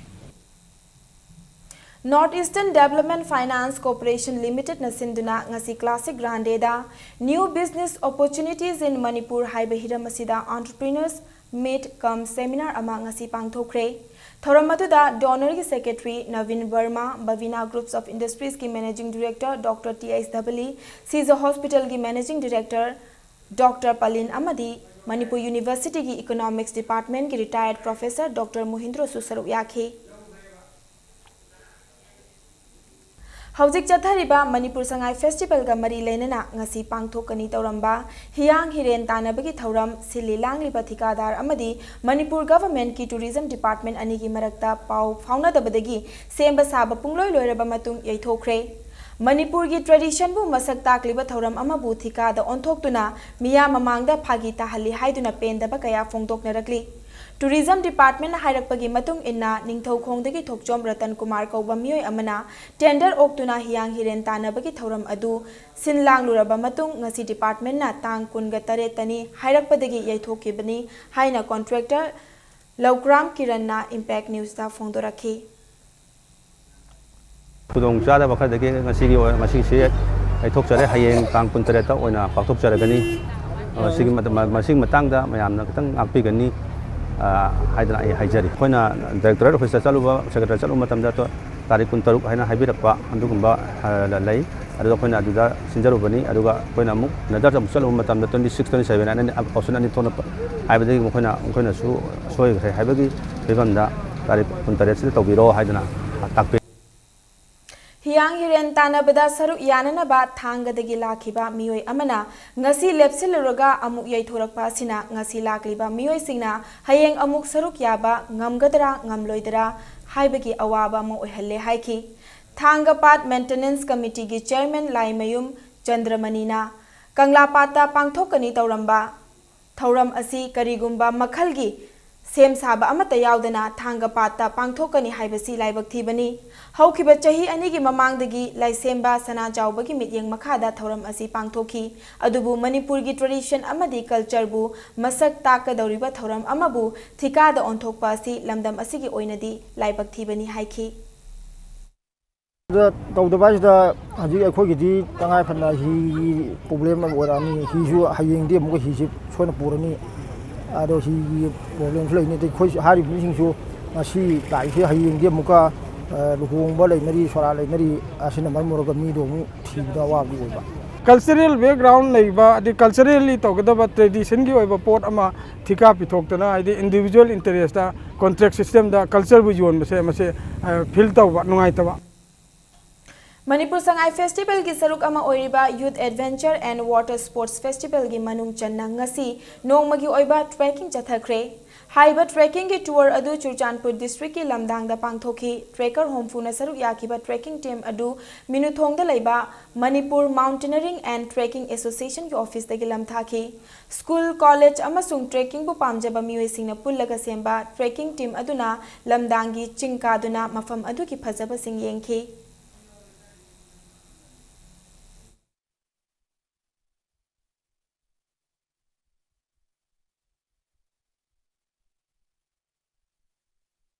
North Eastern Development Finance Corporation Limited ꯅ ꯁꯤꯟꯗꯨꯅ ꯉꯁꯤ Classic Grande the New Business Opportunities in Manipur ꯍꯥꯏꯕ ꯍꯤꯔꯝ ꯑꯁꯤꯗ Entrepreneurs Meet cum Seminar ꯑꯃ ꯉꯁꯤ ꯄꯥꯡꯊꯣꯛꯈ꯭ꯔꯦ꯫ ꯊꯧꯔꯝ ꯑꯗꯨꯗ DoNER ꯒꯤ Secretary Nabin Burma, Bhavina Groups of Industries ꯀꯤ Managing Director Doctor T S Dhabali, Sija Hospital ꯒꯤ Managing Director Doctor Palin ꯑꯃꯗꯤ Manipur University ꯒꯤ Economics Department ꯀꯤ retired Professor Doctor ꯃꯣꯍꯤꯟꯗ꯭ꯔꯣꯁꯨ ꯁꯔꯨꯛ ꯌꯥꯈꯤ꯫ ꯍꯧꯖꯤꯛ ꯆꯠꯊꯔꯤꯕ ꯃꯅꯤꯄꯨꯔ ꯁꯉꯥꯏ Festival ꯒ ꯃꯔꯤ ꯂꯩꯅꯅ ꯉꯁꯤ ꯄꯥꯡꯊꯣꯛꯀꯅꯤ ꯇꯧꯔꯝꯕ ꯍꯤꯌꯥꯡ ꯍꯤꯔꯦꯟ ꯇꯥꯟꯅꯕꯒꯤ ꯊꯧꯔꯝ ꯁꯤꯜꯂꯤ ꯂꯥꯡꯂꯤꯕ ꯊꯤꯀꯥꯗꯥꯔ ꯑꯃꯗꯤ ꯃꯅꯤꯄꯨꯔ Government ꯀꯤ Tourism Department ꯑꯅꯤꯒꯤ ꯃꯔꯛꯇ ꯄꯥꯎ ꯐꯥꯎꯅꯗꯕꯗꯒꯤ ꯁꯦꯝꯕ ꯁꯥꯕ ꯄꯨꯡꯂꯣꯏ ꯂꯣꯏꯔꯕ ꯃꯇꯨꯡ ꯌꯩꯊꯣꯛꯈ꯭ꯔꯦ꯫ ꯃꯅꯤꯄꯨꯔꯒꯤ tradition ꯕꯨ ꯃꯁꯛ ꯇꯥꯛꯂꯤꯕ ꯊꯧꯔꯝ ꯑꯃꯕꯨ ꯊꯤꯀꯥꯗ ꯑꯣꯟꯊꯣꯛꯇꯨꯅ ꯃꯤꯌꯥꯝ ꯃꯃꯥꯡꯗ ꯐꯥꯒꯤ ꯇꯥꯍꯜꯂꯤ ꯍꯥꯏꯗꯨꯅ ꯄꯦꯟꯗꯕ ꯀꯌꯥ ꯐꯣꯡꯗꯣꯛꯅꯔꯛꯂꯤ꯫ Tourism Department ꯅ ꯍꯥꯏꯔꯛꯄꯒꯤ ꯃꯇꯨꯡ ꯏꯟꯅ, ꯅꯤꯡꯊꯧꯈꯣꯡꯗꯒꯤ ꯊꯣꯛꯆꯣꯝ ꯔꯇꯟ ꯀꯨꯃꯥꯔ ꯀꯧꯕ ꯃꯤꯑꯣꯏ ꯑꯃꯅ tender ꯑꯣꯛꯇꯨꯅ ꯍꯤꯌꯥꯡ ꯍꯤꯔꯦꯟ ꯇꯥꯟꯅꯕꯒꯤ ꯊꯧꯔꯝ ꯑꯗꯨ ꯁꯤꯟ ꯂꯥꯡꯂꯨꯔꯕ ꯃꯇꯨꯡ, ꯉꯁꯤ department ꯅ ꯇꯥꯡ ꯀꯨꯟꯒ ꯇꯔꯦꯠꯇꯅꯤ ꯍꯥꯏꯔꯛꯄꯗꯒꯤ ꯌꯩꯊꯣꯛꯈꯤꯕꯅꯤ ꯍꯥꯏꯅ contractor ꯂꯧꯀ꯭ꯔꯥꯝ ꯀꯤꯔꯟꯅ Impact News ꯇ ꯐꯣꯡꯗꯣꯔꯛꯈꯤ꯫ ꯈꯨꯗꯣꯡ ꯆꯥꯗꯕ ꯈꯔꯗꯒꯤ ꯉꯁꯤꯒꯤ ꯑꯣꯏ-, ꯉꯁꯤꯁꯤ ꯌꯩꯊꯣꯛꯆꯔꯦ꯫ ꯍꯌꯦꯡ ꯇꯥꯡ ꯀꯨꯟꯇꯔꯦꯠꯇ ꯑꯣꯏꯅ ꯄꯥꯡꯊꯣꯛꯆꯔꯒꯅꯤ꯫ ꯃꯁꯤꯒꯤ ꯃꯇꯝ-, ꯃꯁꯤꯒꯤ ꯃꯇꯥꯡꯗ ꯃꯌꯥꯝꯅ ꯈꯤꯇꯪ ꯉꯥꯛꯄꯤꯒꯅꯤ, ꯑ, ꯍꯥꯏꯗꯅ ꯑꯩ ꯍꯥꯏꯖꯔꯤ꯫ ꯑꯩꯈꯣꯏꯅ Directorate Office ꯇ ꯆꯠꯂꯨꯕ, Secretary ꯆꯠꯂꯨꯕ ꯃꯇꯝꯗ ꯇ-, ꯇꯥꯔꯤꯛ ꯀꯨꯟꯇꯔꯨꯛ ꯍꯥꯏꯅ ꯍꯥꯏꯕꯤꯔꯛꯄ ꯑꯗꯨꯒꯨꯝꯕ, ꯑ, ꯂꯩ꯫ ꯑꯗꯨꯗ ꯑꯩꯈꯣꯏꯅ ꯑꯗꯨꯗ ꯁꯤꯟꯖꯔꯨꯕꯅꯤ꯫ ꯑꯗꯨꯒ ꯑꯩꯈꯣꯏꯅ ꯑꯃꯨꯛ another ꯑꯃꯨꯛ ꯆꯠꯂꯨꯕ ꯃꯇꯝꯗ twenty six, twenty seven ꯍꯥꯏꯅ option ꯑꯅꯤ ꯊꯣꯛꯅ ꯄ-, ꯍꯥꯏꯕꯗꯒꯤ ꯃꯈꯣꯏꯅ, ꯃꯈꯣꯏꯅꯁꯨ ꯁꯣꯏꯈ꯭ꯔꯦ ꯍꯥꯏꯕꯒꯤ ꯐꯤꯕꯝꯗ ꯇꯥꯔꯤꯛ ꯀꯨꯟꯇꯔꯦꯠꯁꯤꯗ ꯇꯧꯕꯤꯔꯣ ꯍꯥꯏꯗꯅ ꯇꯥꯛꯄꯤ꯫ ꯍꯤꯌꯥꯡ ꯍꯤꯔꯦꯟ ꯇꯥꯟꯅꯕꯗ ꯁꯔꯨꯛ ꯌꯥꯅꯅꯕ ꯊꯥꯡꯒꯗꯒꯤ ꯂꯥꯛꯈꯤꯕ ꯃꯤꯑꯣꯏ ꯑꯃꯅ ꯉꯁꯤ ꯂꯦꯞꯁꯤꯜꯂꯨꯔꯒ ꯑꯃꯨꯛ ꯌꯩꯊꯣꯔꯛꯄ ꯑꯁꯤꯅ ꯉꯁꯤ ꯂꯥꯛꯂꯤꯕ ꯃꯤꯑꯣꯏꯁꯤꯡꯅ ꯍꯌꯦꯡ ꯑꯃꯨꯛ ꯁꯔꯨꯛ ꯌꯥꯕ ꯉꯝꯒꯗ꯭ꯔꯥ ꯉꯝꯂꯣꯏꯗ꯭ꯔꯥ ꯍꯥꯏꯕꯒꯤ ꯑꯋꯥꯕ ꯑꯃ ꯑꯣꯏꯍꯜꯂꯦ ꯍꯥꯏꯈꯤ꯫ ꯊꯥꯡꯒ ꯄꯥꯠ ꯃꯦꯟꯇꯦꯅꯦꯟꯁ ꯀꯃꯤꯇꯤꯒꯤ ꯆꯦꯌꯔꯃꯦꯟ ꯂꯥꯏꯃꯌꯨꯝ ꯆꯟꯗ꯭ꯔꯃꯅꯤꯅ ꯀꯪꯂꯥ ꯄꯥꯠꯇ ꯄꯥꯡꯊꯣꯛꯀꯅꯤ ꯇꯧꯔꯝꯕ ꯊꯧꯔꯝ ꯑꯁꯤ ꯀꯔꯤꯒꯨꯝꯕ ꯃꯈꯜꯒꯤ ꯁꯦꯝ ꯁꯥꯕ ꯑꯃꯠꯇ ꯌꯥꯎꯗꯅ ꯊꯥꯡꯒ ꯄꯥꯠꯇ ꯄꯥꯡꯊꯣꯛꯀꯅꯤ ꯍꯥꯏꯕꯁꯤ ꯂꯥꯏꯕꯛ ꯊꯤꯕꯅꯤ꯫ ꯍꯧꯈꯤꯕ ꯆꯍꯤ ꯑꯅꯤꯒꯤ ꯃꯃꯥꯡꯗꯒꯤ ꯂꯥꯏꯁꯦꯝꯕ ꯁꯅꯥꯖꯥꯎꯕꯒꯤ ꯃꯤꯠꯌꯦꯡ ꯃꯈꯥꯗ ꯊꯧꯔꯝ ꯑꯁꯤ ꯄꯥꯡꯊꯣꯛꯈꯤ꯫ ꯑꯗꯨꯕꯨ ꯃꯅꯤꯄꯨꯔꯒꯤ ꯇ꯭ꯔꯦꯗꯤꯁꯟ ꯑꯃꯗꯤ ꯀꯜꯆꯔꯕꯨ ꯃꯁꯛ ꯇꯥꯛꯀꯗꯧꯔꯤꯕ ꯊꯧꯔꯝ ꯑꯃꯕꯨ ꯊꯤꯀꯥꯗ ꯑꯣꯟꯊꯣꯛꯄ ꯑꯁꯤ ꯂꯝꯗꯝ ꯑꯁꯤꯒꯤ ꯑꯣꯏꯅꯗꯤ ꯂꯥꯏꯕꯛ ꯊꯤꯕꯅꯤ ꯍꯥꯏꯈꯤ꯫ ꯇꯧꯗꯕ ꯍꯥꯏꯁꯤꯗ ꯍꯧꯖꯤꯛ ꯑꯩꯈꯣꯏꯒꯤꯗꯤ ꯇꯉꯥꯏ ꯐꯗꯅ ꯍꯤꯒꯤ ꯄ꯭ꯔꯣꯕ꯭ꯂꯦꯝ ꯑꯃ ꯑꯣꯏꯔꯛꯑꯅꯤ꯫ ꯍꯤꯁꯨ ꯍꯌꯦꯡꯗꯤ ꯑꯃꯨꯛꯀ ꯍꯤꯁꯤ ꯁꯣꯏꯅ ꯄꯨꯔꯅꯤ꯫ ꯑꯗꯣ ꯍꯤꯒꯤ ꯄ꯭ꯔꯣꯕ꯭ꯂꯦꯝꯁꯨ ꯂꯩꯅꯤ꯫ ꯑꯗꯩ ꯑꯩꯈꯣꯏ ꯍꯥꯏꯔꯤꯕ ꯃꯤꯁꯤꯡꯁꯨ ꯉꯁꯤ ꯂꯥꯛꯏꯁꯦ ꯍꯌꯦꯡꯗꯤ ꯑꯃꯨꯛꯀ ꯂꯨꯍꯣꯡꯕ ꯂꯩꯅꯔꯤ, ꯁꯣꯔꯥ ꯂꯩꯅꯔꯤ꯫ ꯑꯁꯤꯅ ꯃꯔꯝ ꯑꯣꯏꯔꯒ ꯃꯤꯗꯣ ꯑꯃꯨꯛ ꯊꯤꯕꯗ ꯑꯋꯥꯕꯗꯤ ꯑꯣꯏꯕ꯫ ꯀꯜꯆꯔꯦꯜ ꯕꯦꯛꯒ꯭ꯔꯥꯎꯟ ꯂꯩꯕ, ꯑꯗꯩ ꯀꯜꯆꯔꯦꯜꯂꯤ ꯇꯧꯒꯗꯕ ꯇ꯭ꯔꯦꯗꯤꯁꯟꯒꯤ ꯑꯣꯏꯕ ꯄꯣꯠ ꯑꯃ ꯊꯤꯀꯥ ꯄꯤꯊꯣꯛꯇꯅ, ꯍꯥꯏꯗꯤ ꯏꯟꯗꯤꯕꯤꯖꯨꯋꯦꯜ ꯏꯟꯇꯔꯦꯁꯇ ꯀꯣꯟꯇ꯭ꯔꯦꯛ ꯁꯤꯁꯇꯦꯝꯗ ꯀꯜꯆꯔꯕꯨ ꯌꯣꯟꯕꯁꯦ, ꯃꯁꯦ ꯐꯤꯜ ꯇꯧꯕ ꯅꯨꯡꯉꯥꯏꯇꯕ꯫ ꯃꯅꯤꯄꯨꯔ ꯁꯉꯥꯏ ꯐꯦꯁꯇꯤꯚꯦꯜꯒꯤ ꯁꯔꯨꯛ ꯑꯃ ꯑꯣꯏꯔꯤꯕ youth adventure and water sports ꯐꯦꯁꯇꯤꯚꯦꯜꯒꯤ ꯃꯅꯨꯡ ꯆꯟꯅ ꯉꯁꯤ ꯅꯣꯡꯃꯒꯤ ꯑꯣꯏꯕ ꯇ꯭ꯔꯦꯀꯤꯡ ꯆꯠꯊꯈ꯭ꯔꯦ꯫ ꯍꯥꯏꯔꯤꯕ ꯇ꯭ꯔꯦꯀꯤꯡꯒꯤ ꯇꯨꯔ ꯑꯗꯨ ꯆꯨꯔꯆꯥꯟꯄꯨꯔ ꯗꯤꯁꯇ꯭ꯔꯤꯛꯀꯤ ꯂꯝꯗꯥꯡꯗ ꯄꯥꯡꯊꯣꯛꯈꯤ꯫ ꯇ꯭ꯔꯦꯀꯔ ꯍꯨꯝꯐꯨꯅ ꯁꯔꯨꯛ ꯌꯥꯈꯤꯕ ꯇ꯭ꯔꯦꯀꯤꯡ ꯇꯤꯝ ꯑꯗꯨ ꯃꯤꯅꯨꯊꯣꯡꯗ ꯂꯩꯕ ꯃꯅꯤꯄꯨꯔ ꯃꯥꯎꯟꯇꯦꯅꯔꯤꯡ ꯑꯦꯟ ꯇ꯭ꯔꯦꯀꯤꯡ ꯑꯦꯁꯣꯁꯤꯌꯦꯁꯟꯒꯤ ꯑꯣꯐꯤꯁꯇꯒꯤ ꯂꯝꯊꯥꯈꯤ꯫ ꯁ꯭ꯀꯨꯜ, ꯀꯣꯂꯦꯖ ꯑꯃꯁꯨꯡ ꯇ꯭ꯔꯦꯀꯤꯡꯕꯨ ꯄꯥꯝꯖꯕ ꯃꯤꯑꯣꯏꯁꯤꯡꯅ ꯄꯨꯜꯂꯒ ꯁꯦꯝꯕ ꯇ꯭ꯔꯦꯀꯤꯡ ꯇꯤꯝ ꯑꯗꯨꯅ ꯂꯝꯗꯥꯡꯒꯤ ꯆꯤꯡ ꯀꯥꯗꯨꯅ ꯃꯐꯝ ꯑꯗꯨꯒꯤ ꯐꯖꯕꯁꯤꯡ ꯌꯦꯡꯈꯤ꯫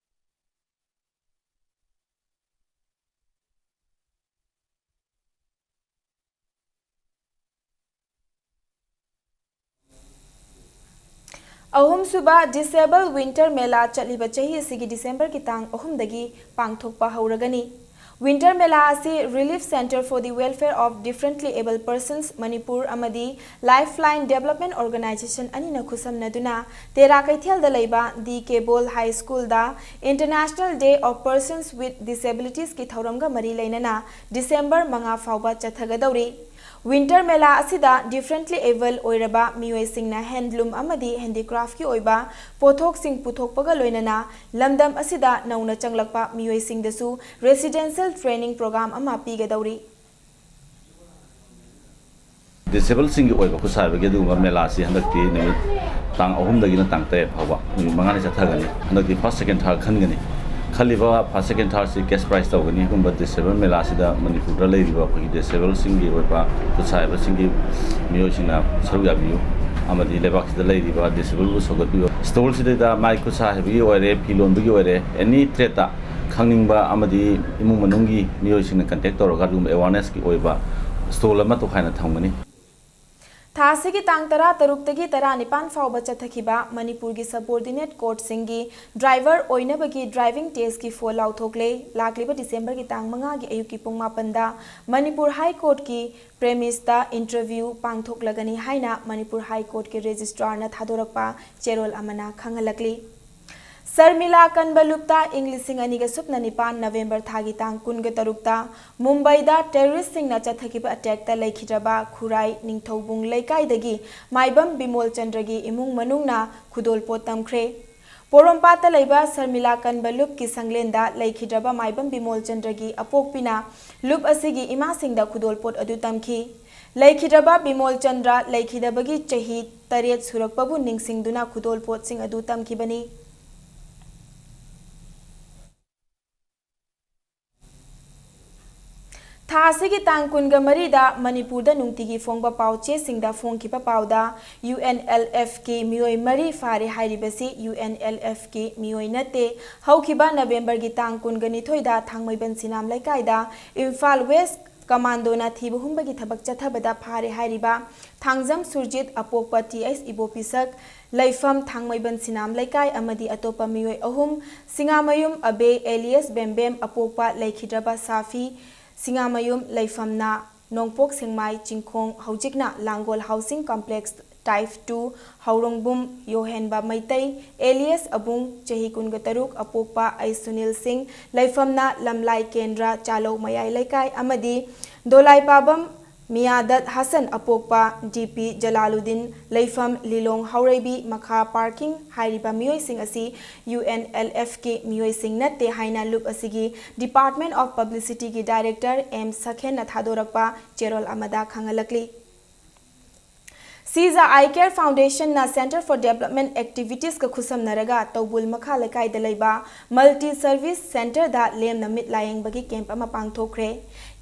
ꯑꯍꯨꯝꯁꯨꯕ ꯗꯤꯁꯦꯕꯜ ꯋꯤꯟꯇꯔ ꯃꯦꯂꯥ ꯆꯠꯂꯤꯕ ꯆꯍꯤ ꯑꯁꯤꯒꯤ ꯗꯤꯁꯦꯝꯕꯔꯒꯤ ꯇꯥꯡ ꯑꯍꯨꯝꯗꯒꯤ ꯄꯥꯡꯊꯣꯛꯄ ꯍꯧꯔꯒꯅꯤ꯫ ꯋꯤꯟꯇꯔ ꯃꯦꯂꯥ ꯑꯁꯤ Relief Centre for the Welfare of Differently Abled Persons Manipur ꯑꯃꯗꯤ Lifeline Development Organisation ꯑꯅꯤꯅ ꯈꯨꯠꯁꯝꯅꯗꯨꯅ ꯇꯦꯔꯥ ꯀꯩꯊꯦꯜꯗ ꯂꯩꯕ ꯗꯤ ꯀꯦꯕꯣꯜ ꯍꯥꯏ ꯁ꯭ꯀꯨꯜꯗ International Day of Persons with Disabilitiesꯀꯤ ꯊꯧꯔꯝꯒ ꯃꯔꯤ ꯂꯩꯅꯅ ꯗꯤꯁꯦꯝꯕꯔ ꯃꯉꯥ ꯐꯥꯎꯕ ꯆꯠꯊꯒꯗꯧꯔꯤ꯫ Winter Mela ꯑꯁꯤꯗ differently abled ꯑꯣꯏꯔꯕ ꯃꯤꯑꯣꯏꯁꯤꯡꯅ handloom ꯑꯃꯗꯤ handicraftꯀꯤ ꯑꯣꯏꯕ ꯄꯣꯠꯊꯣꯛꯁꯤꯡ ꯄꯨꯊꯣꯛꯄꯒ ꯂꯣꯏꯅꯅ ꯂꯝꯗꯝ ꯑꯁꯤꯗ ꯅꯧꯅ ꯆꯪꯂꯛꯄ ꯃꯤꯑꯣꯏꯁꯤꯡꯗꯁꯨ residential training program ꯑꯃ ꯄꯤꯒꯗꯧꯔꯤ꯫ Disabledꯁꯤꯡꯒꯤ ꯑꯣꯏꯕ ꯈꯨꯠꯁꯥ ꯍꯩꯕꯒꯤ ꯑꯗꯨꯒꯨꯝꯕ ꯃꯦꯂꯥꯁꯤ ꯍꯟꯗꯛꯇꯤ ꯅꯨꯃꯤꯠ ꯇꯥꯡ ꯑꯍꯨꯝꯗꯒꯤꯅ ꯇꯥꯡ ꯇꯔꯦꯠ ꯐꯥꯎꯕ ꯅꯨꯃꯤꯠ ꯃꯉꯥꯅꯤ ꯆꯠꯊꯒꯅꯤ꯫ ꯍꯟꯗꯛꯇꯤ first, second, third ꯈꯟꯒꯅꯤ꯫ ꯈꯜꯂꯤꯕ first, second, thirdꯁꯤ cash prize ꯇꯧꯒꯅꯤ꯫ ꯑꯗꯨꯒꯨꯝꯕ disable ꯃꯦꯂꯥꯁꯤꯗ ꯃꯅꯤꯄꯨꯔꯗ ꯂꯩꯔꯤꯕ ꯑꯩꯈꯣꯏꯒꯤ disableꯁꯤꯡꯒꯤ ꯑꯣꯏꯕ ꯈꯨꯠꯁꯥ ꯍꯩꯕꯁꯤꯡꯒꯤ ꯃꯤꯑꯣꯏꯁꯤꯡꯅ ꯁꯔꯨꯛ ꯌꯥꯕꯤꯌꯨ ꯑꯃꯗꯤ ꯂꯩꯕꯥꯛꯁꯤꯗ ꯂꯩꯔꯤꯕ disableꯕꯨ ꯁꯧꯒꯠꯄꯤꯌꯨ꯫ Stallꯁꯤꯗꯩꯗ ꯃꯥꯏ ꯈꯨꯠꯁꯥ ꯍꯩꯕꯒꯤ ꯑꯣꯏꯔꯦ, ꯐꯤ ꯂꯣꯟꯕꯒꯤ ꯑꯣꯏꯔꯦ, any tradeꯇ ꯈꯪꯅꯤꯡꯕ ꯑꯃꯗꯤ ꯏꯃꯨꯡ ꯃꯅꯨꯡꯒꯤ ꯃꯤꯑꯣꯏꯁꯤꯡꯅ contact ꯇꯧꯔꯒ ꯑꯗꯨꯒꯨꯝꯕ awarenessꯀꯤ ꯑꯣꯏꯕ stall ꯑꯃ ꯇꯣꯈꯥꯏꯅ ꯊꯝꯒꯅꯤ꯫ ꯊꯥ ꯑꯁꯤꯒꯤ ꯇꯥꯡ ꯇꯔꯥ ꯇꯔꯨꯛꯇꯒꯤ ꯇꯔꯥꯅꯤꯄꯥꯟ ꯐꯥꯎꯕ ꯆꯠꯊꯈꯤꯕ ꯃꯅꯤꯄꯨꯔꯒꯤ subordinate courtꯁꯤꯡꯒꯤ driver ꯑꯣꯏꯅꯕꯒꯤ driving testꯀꯤ ꯐꯣꯜ ꯂꯥꯎꯊꯣꯛꯂꯦ꯫ ꯂꯥꯛꯂꯤꯕ ꯗꯤꯁꯦꯝꯕꯔꯒꯤ ꯇꯥꯡ ꯃꯉꯥꯒꯤ ꯑꯌꯨꯛꯀꯤ ꯄꯨꯡ ꯃꯥꯄꯟꯗ ꯃꯅꯤꯄꯨꯔ High Courtꯀꯤ premiseꯇ interview ꯄꯥꯡꯊꯣꯛꯂꯒꯅꯤ ꯍꯥꯏꯅ ꯃꯅꯤꯄꯨꯔ High Courtꯀꯤ registrarꯅ ꯊꯥꯗꯣꯔꯛꯄ ꯆꯦꯔꯣꯜ ꯑꯃꯅ ꯈꯪꯍꯜꯂꯛꯂꯤ꯫ ꯁꯔꯃꯤꯂꯥ ꯀꯟꯕ ꯂꯨꯞꯇ ꯏꯪ ꯂꯤꯁꯤꯡ ꯑꯅꯤꯒ ꯁꯨꯞꯅ ꯅꯤꯄꯥꯟ November ꯊꯥꯒꯤ ꯇꯥꯡ ꯀꯨꯟꯒ ꯇꯔꯨꯛꯇ ꯃꯨꯝꯕꯥꯏꯗ terroristꯁꯤꯡꯅ ꯆꯠꯊꯈꯤꯕ attackꯇ ꯂꯩꯈꯤꯗ꯭ꯔꯕ ꯈꯨꯔꯥꯏ ꯅꯤꯡꯊꯧꯕꯨꯡ ꯂꯩꯀꯥꯏꯗꯒꯤ ꯃꯥꯏꯕꯝ ꯕꯤꯃꯣꯜ ꯆꯟꯗ꯭ꯔꯒꯤ ꯏꯃꯨꯡ ꯃꯅꯨꯡꯅ ꯈꯨꯗꯣꯜꯄꯣꯠ ꯇꯝꯈ꯭ꯔꯦ꯫ ꯄꯣꯔꯣꯝꯄꯥꯠꯇ ꯂꯩꯕ ꯁꯔꯃꯤꯂꯥ ꯀꯟꯕ ꯂꯨꯞꯀꯤ ꯁꯪꯂꯦꯟꯗ ꯂꯩꯈꯤꯗ꯭ꯔꯕ ꯃꯥꯏꯕꯝ ꯕꯤꯃꯣꯜ ꯆꯟꯗ꯭ꯔꯒꯤ ꯑꯄꯣꯛꯄꯤꯅ ꯂꯨꯞ ꯑꯁꯤꯒꯤ ꯏꯃꯥꯁꯤꯡꯗ ꯈꯨꯗꯣꯜꯄꯣꯠ ꯑꯗꯨ ꯇꯝꯈꯤ꯫ ꯂꯩꯈꯤꯗ꯭ꯔꯕ ꯕꯤꯃꯣꯜ ꯆꯟꯗ꯭ꯔ ꯂꯩꯈꯤꯗꯕꯒꯤ ꯆꯍꯤ ꯇꯔꯦꯠ ꯁꯨꯔꯛꯄꯕꯨ ꯅꯤꯡꯁꯤꯡꯗꯨꯅ ꯈꯨꯗꯣꯜꯄꯣꯠꯁꯤꯡ ꯑꯗꯨ ꯇꯝꯈꯤꯕꯅꯤ꯫ ꯊꯥ ꯑꯁꯤꯒꯤ ꯇꯥꯡ ꯀꯨꯟꯒ ꯃꯔꯤꯗ ꯃꯅꯤꯄꯨꯔꯗ ꯅꯨꯡꯇꯤꯒꯤ ꯐꯣꯡꯕ ꯄꯥꯎ ꯆꯦꯁꯤꯡꯗ ꯐꯣꯡꯈꯤꯕ ꯄꯥꯎꯗ, UNLFꯀꯤ ꯃꯤꯑꯣꯏ ꯃꯔꯤ ꯐꯥꯔꯦ ꯍꯥꯏꯔꯤꯕꯁꯤ UNLFꯀꯤ ꯃꯤꯑꯣꯏ ꯅꯠꯇꯦ꯫ ꯍꯧꯈꯤꯕ Novemberꯒꯤ ꯇꯥꯡ ꯀꯨꯟꯒ ꯅꯤꯊꯣꯏꯗ ꯊꯥꯡꯃꯩꯕꯟ ꯁꯤꯅꯥꯝ ꯂꯩꯀꯥꯏꯗ ꯏꯝꯐꯥꯜ West commandoꯅ ꯊꯤꯕ ꯍꯨꯝꯕꯒꯤ ꯊꯕꯛ ꯆꯠꯊꯕꯗ ꯐꯥꯔꯦ ꯍꯥꯏꯔꯤꯕ ꯊꯥꯡꯖꯝ ꯁꯨꯔꯖꯤꯠ ꯑꯄꯣꯛꯄ ꯇꯤ ꯑꯩꯁ ꯏꯕꯣꯄꯤꯁꯛ, ꯂꯩꯐꯝ ꯊꯥꯡꯃꯩꯕꯟ ꯁꯤꯅꯥꯝ ꯂꯩꯀꯥꯏ ꯑꯃꯗꯤ ꯑꯇꯣꯞꯄ ꯃꯤꯑꯣꯏ ꯑꯍꯨꯝ, ꯁꯤꯡꯉꯥꯃꯌꯨꯝ ꯑꯕꯦ alias ꯕꯦꯝꯕꯦꯝ ꯑꯄꯣꯛꯄ ꯂꯩꯈꯤꯗ꯭ꯔꯕ ꯁꯥꯐꯤ, ꯁꯤꯡꯉꯥꯃꯌꯨꯝ, ꯂꯩꯐꯝꯅ ꯅꯣꯡꯄꯣꯛ ꯁꯦꯡꯃꯥꯏ ꯆꯤꯡꯈꯣꯡ, ꯍꯧꯖꯤꯛꯅ ꯂꯥꯡꯒꯣꯜ housing complex type two, ꯍꯧꯔꯣꯡꯕꯨꯝ ꯌꯣꯍꯦꯟꯕ Meitei alias ꯑꯕꯨꯡ, ꯆꯍꯤ ꯀꯨꯟꯒ ꯇꯔꯨꯛ, ꯑꯄꯣꯛꯄ ꯑꯩ ꯁꯨꯅꯤꯜ ꯁꯤꯡ, ꯂꯩꯐꯝꯅ ꯂꯝꯂꯥꯏ ꯀꯦꯟꯗ꯭ꯔ ꯆꯥꯂꯧ ꯃꯌꯥꯏ ꯂꯩꯀꯥꯏ ꯑꯃꯗꯤ ꯗꯣꯂꯥꯏꯄꯥꯕꯝ ꯃꯤꯌꯥꯗꯠ ꯍꯁꯟ ꯑꯄꯣꯛꯄ ꯗꯤ ꯄꯤ ꯖꯂꯥꯂꯨꯗꯤꯟ ꯂꯩꯐꯝ ꯂꯤꯂꯣꯡ ꯍꯥꯎꯔꯩꯕꯤ ꯃꯈꯥ ꯄꯥꯔꯀꯤꯡ ꯍꯥꯏꯔꯤꯕ ꯃꯤꯑꯣꯏꯁꯤꯡ ꯑꯁꯤ ꯌꯨ ꯑꯦꯟ ꯑꯦꯜ ꯑꯦꯐꯀꯤ ꯃꯤꯑꯣꯏꯁꯤꯡ ꯅꯠꯇꯦ ꯍꯥꯏꯅ ꯂꯨꯞ ꯑꯁꯤꯒꯤ Department of Publicityꯒꯤ Director ꯑꯦꯝ ꯁꯈꯦꯟꯅ ꯊꯥꯗꯣꯔꯛꯄ ꯆꯦꯔꯣꯜ ꯑꯃꯗ ꯈꯪꯍꯜꯂꯛꯂꯤ꯫ ꯁꯤꯖꯥ ꯑꯥꯏ ꯀꯦꯌꯔ ꯐꯥꯎꯟꯗꯦꯁꯟꯅ Center for Development Activitiesꯀ ꯈꯨꯠꯁꯝꯅꯔꯒ ꯇꯧꯕꯨꯜ ꯃꯈꯥ ꯂꯩꯀꯥꯏꯗ ꯂꯩꯕ Multi Service Centreꯗ ꯂꯦꯝꯅ ꯃꯤꯠ ꯂꯥꯌꯦꯡꯕꯒꯤ ꯀꯦꯝꯞ ꯑꯃ ꯄꯥꯡꯊꯣꯛꯈ꯭ꯔꯦ꯫